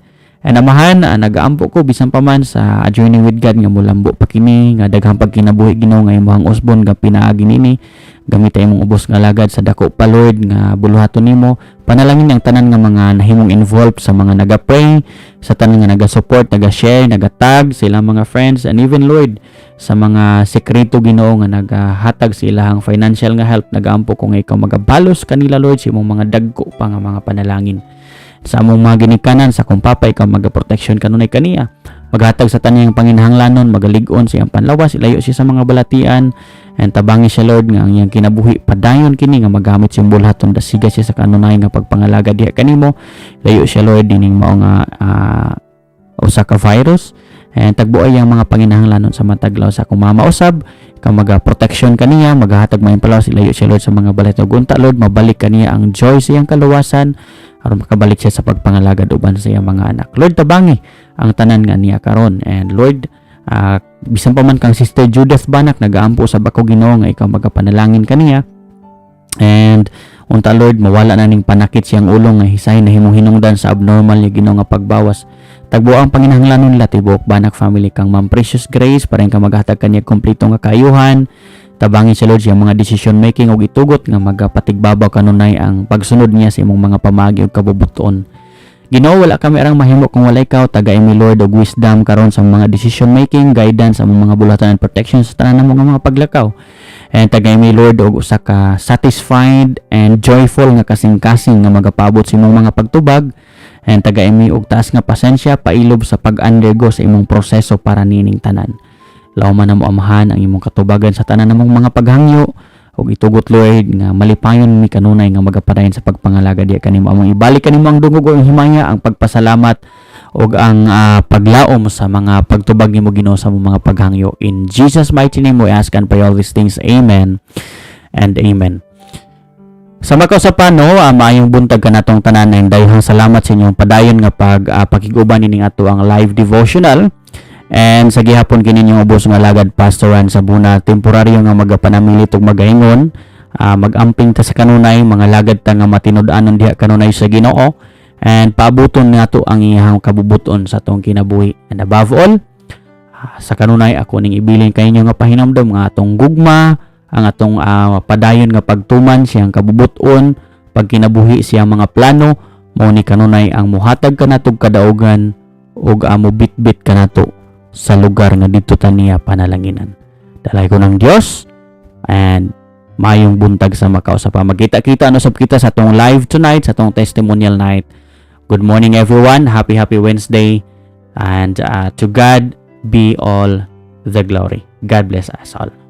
And Amahan, nagaampo ko bisan pa man sa A Journey with God nga mulambo pa kini nga daghang pagkinabuhi, Ginoo, nga imong usbon nga pinaagi nini. Gamita imong ubos nga lagad sa dako pa, Lord, nga buluhaton nimo. Panalangin ang tanan nga mga nahimong involved, sa mga naga-pray, sa tanan nga naga-support, naga-share, naga-tag sa ilang mga friends, and even, Lord, Sa mga sekreto, Ginoo, nga nagahatag sa ilahang financial nga help, nagaampo ko nga ikaw magabalos kanila, Lord, sa imong mga dagko pa nga mga panalangin. Sa among mga ginikanan, sa akong papa, ikaw magaprotection kanunay kaniya, maghatag sa tanang panginahanglanon, magalig-on sa iyang panlawas, ilayo siya sa mga balatian and tabangi siya, Lord, nga ang iyang kinabuhi padayon kini nga magamit siyang bulhaton, dasiga siya sa kanunay nga pagpangalaga diha kanimo. Layo siya, Lord, dining mao nga usa ka virus and tagbuay ang mga panginahanglanon sa matag adlaw. Sa akong mama usab, ikaw maga protection kaniya, magahatag maayong palawas, ilayo siya, Lord, sa mga balat. Unta, Lord, mabalik kaniya ang joy sa iyang kaluwasan aron makabalik siya sa pagpangalagad uban sa iyang mga anak. Lord, tabangi ang tanan nga niya karon. And Lord, bisan pa man kang Sister Judith Banak, nagaampo sa bako, Ginoo, nga ikaw magapanalangin kaniya. And unta, Lord, mawala na ning panakit siyang ulo nga hisay na himong hinungdan sa abnormal niya, Ginoo, nga pagbawas. Tagbo ang panginahanglanon nila, tibuok Banak family. Kang Ma'am Precious Grace, para ka maghatag kaniya kompleto nga kaayuhan. Tabangi siya, Lord, siyang mga decision making ug itugot nga magapatigbabaw kanunay ang pagsunod niya sa imong mga pamaagi ug kabubuton. Ginoo, wala kami arang mahimo kung wala ikaw. Tagai mi, Lord, og wisdom karon sa mga decision making, guidance sa mga bulatan and protection sa tanan ng mga paglakaw. And tagay mi, Lord, og usa ka satisfied and joyful nga kasing-kasing nga magapabot sa imong mga pagtubag. And tagay mi og taas nga pasensya, pailob sa pag-undergo sa imong proseso para nining tanan. Lawman namo, Amahan, ang imong katubagan sa tanan namong mga paghangyo ug itugot, Lord, nga malipayon mi kanunay nga magapadayon sa pagpangalaga diha kanimo. Among ibalik kanimo ang dungog ug ang himaya, ang pagpasalamat ug ang paglaom sa mga pagtubag nimo, Ginoo, sa among mga paghangyo. In Jesus' mighty name we ask and pray all these things. Amen and amen. Sa makausa no, maayong buntag kanatong tanan and daghang salamat sa inyong padayon nga pakig-uban nining ato ang live devotional. And sa gihapon kini inyong ubos nga alagad, Pastor Ran Sabuna, temporaryo nga magapanamilit ug magaingon. Magamping ta sa kanunay, mga lagad ta nga matinud-anon diha kanunay sa Ginoo and paabuton nato ang iyang kabubuton sa atong kinabuhi. And above all, sa kanunay ako ning ibilin kaninyo nga pahinumdom nga atong gugma, ang atong padayon nga pagtuman siyang kabubuton, pagkinabuhi siyang mga plano, mao ni kanunay ang muhatag kanatog kadaugan ug amo bitbit kanato sa lugar nga didto ta niya panalanginan. Dalaygon ang Dios and mayong buntag sa makausa pa. Magkita-kita no sab kita sa atong live tonight, sa atong testimonial night. Good morning, everyone. Happy happy Wednesday and to God be all the glory. God bless us all.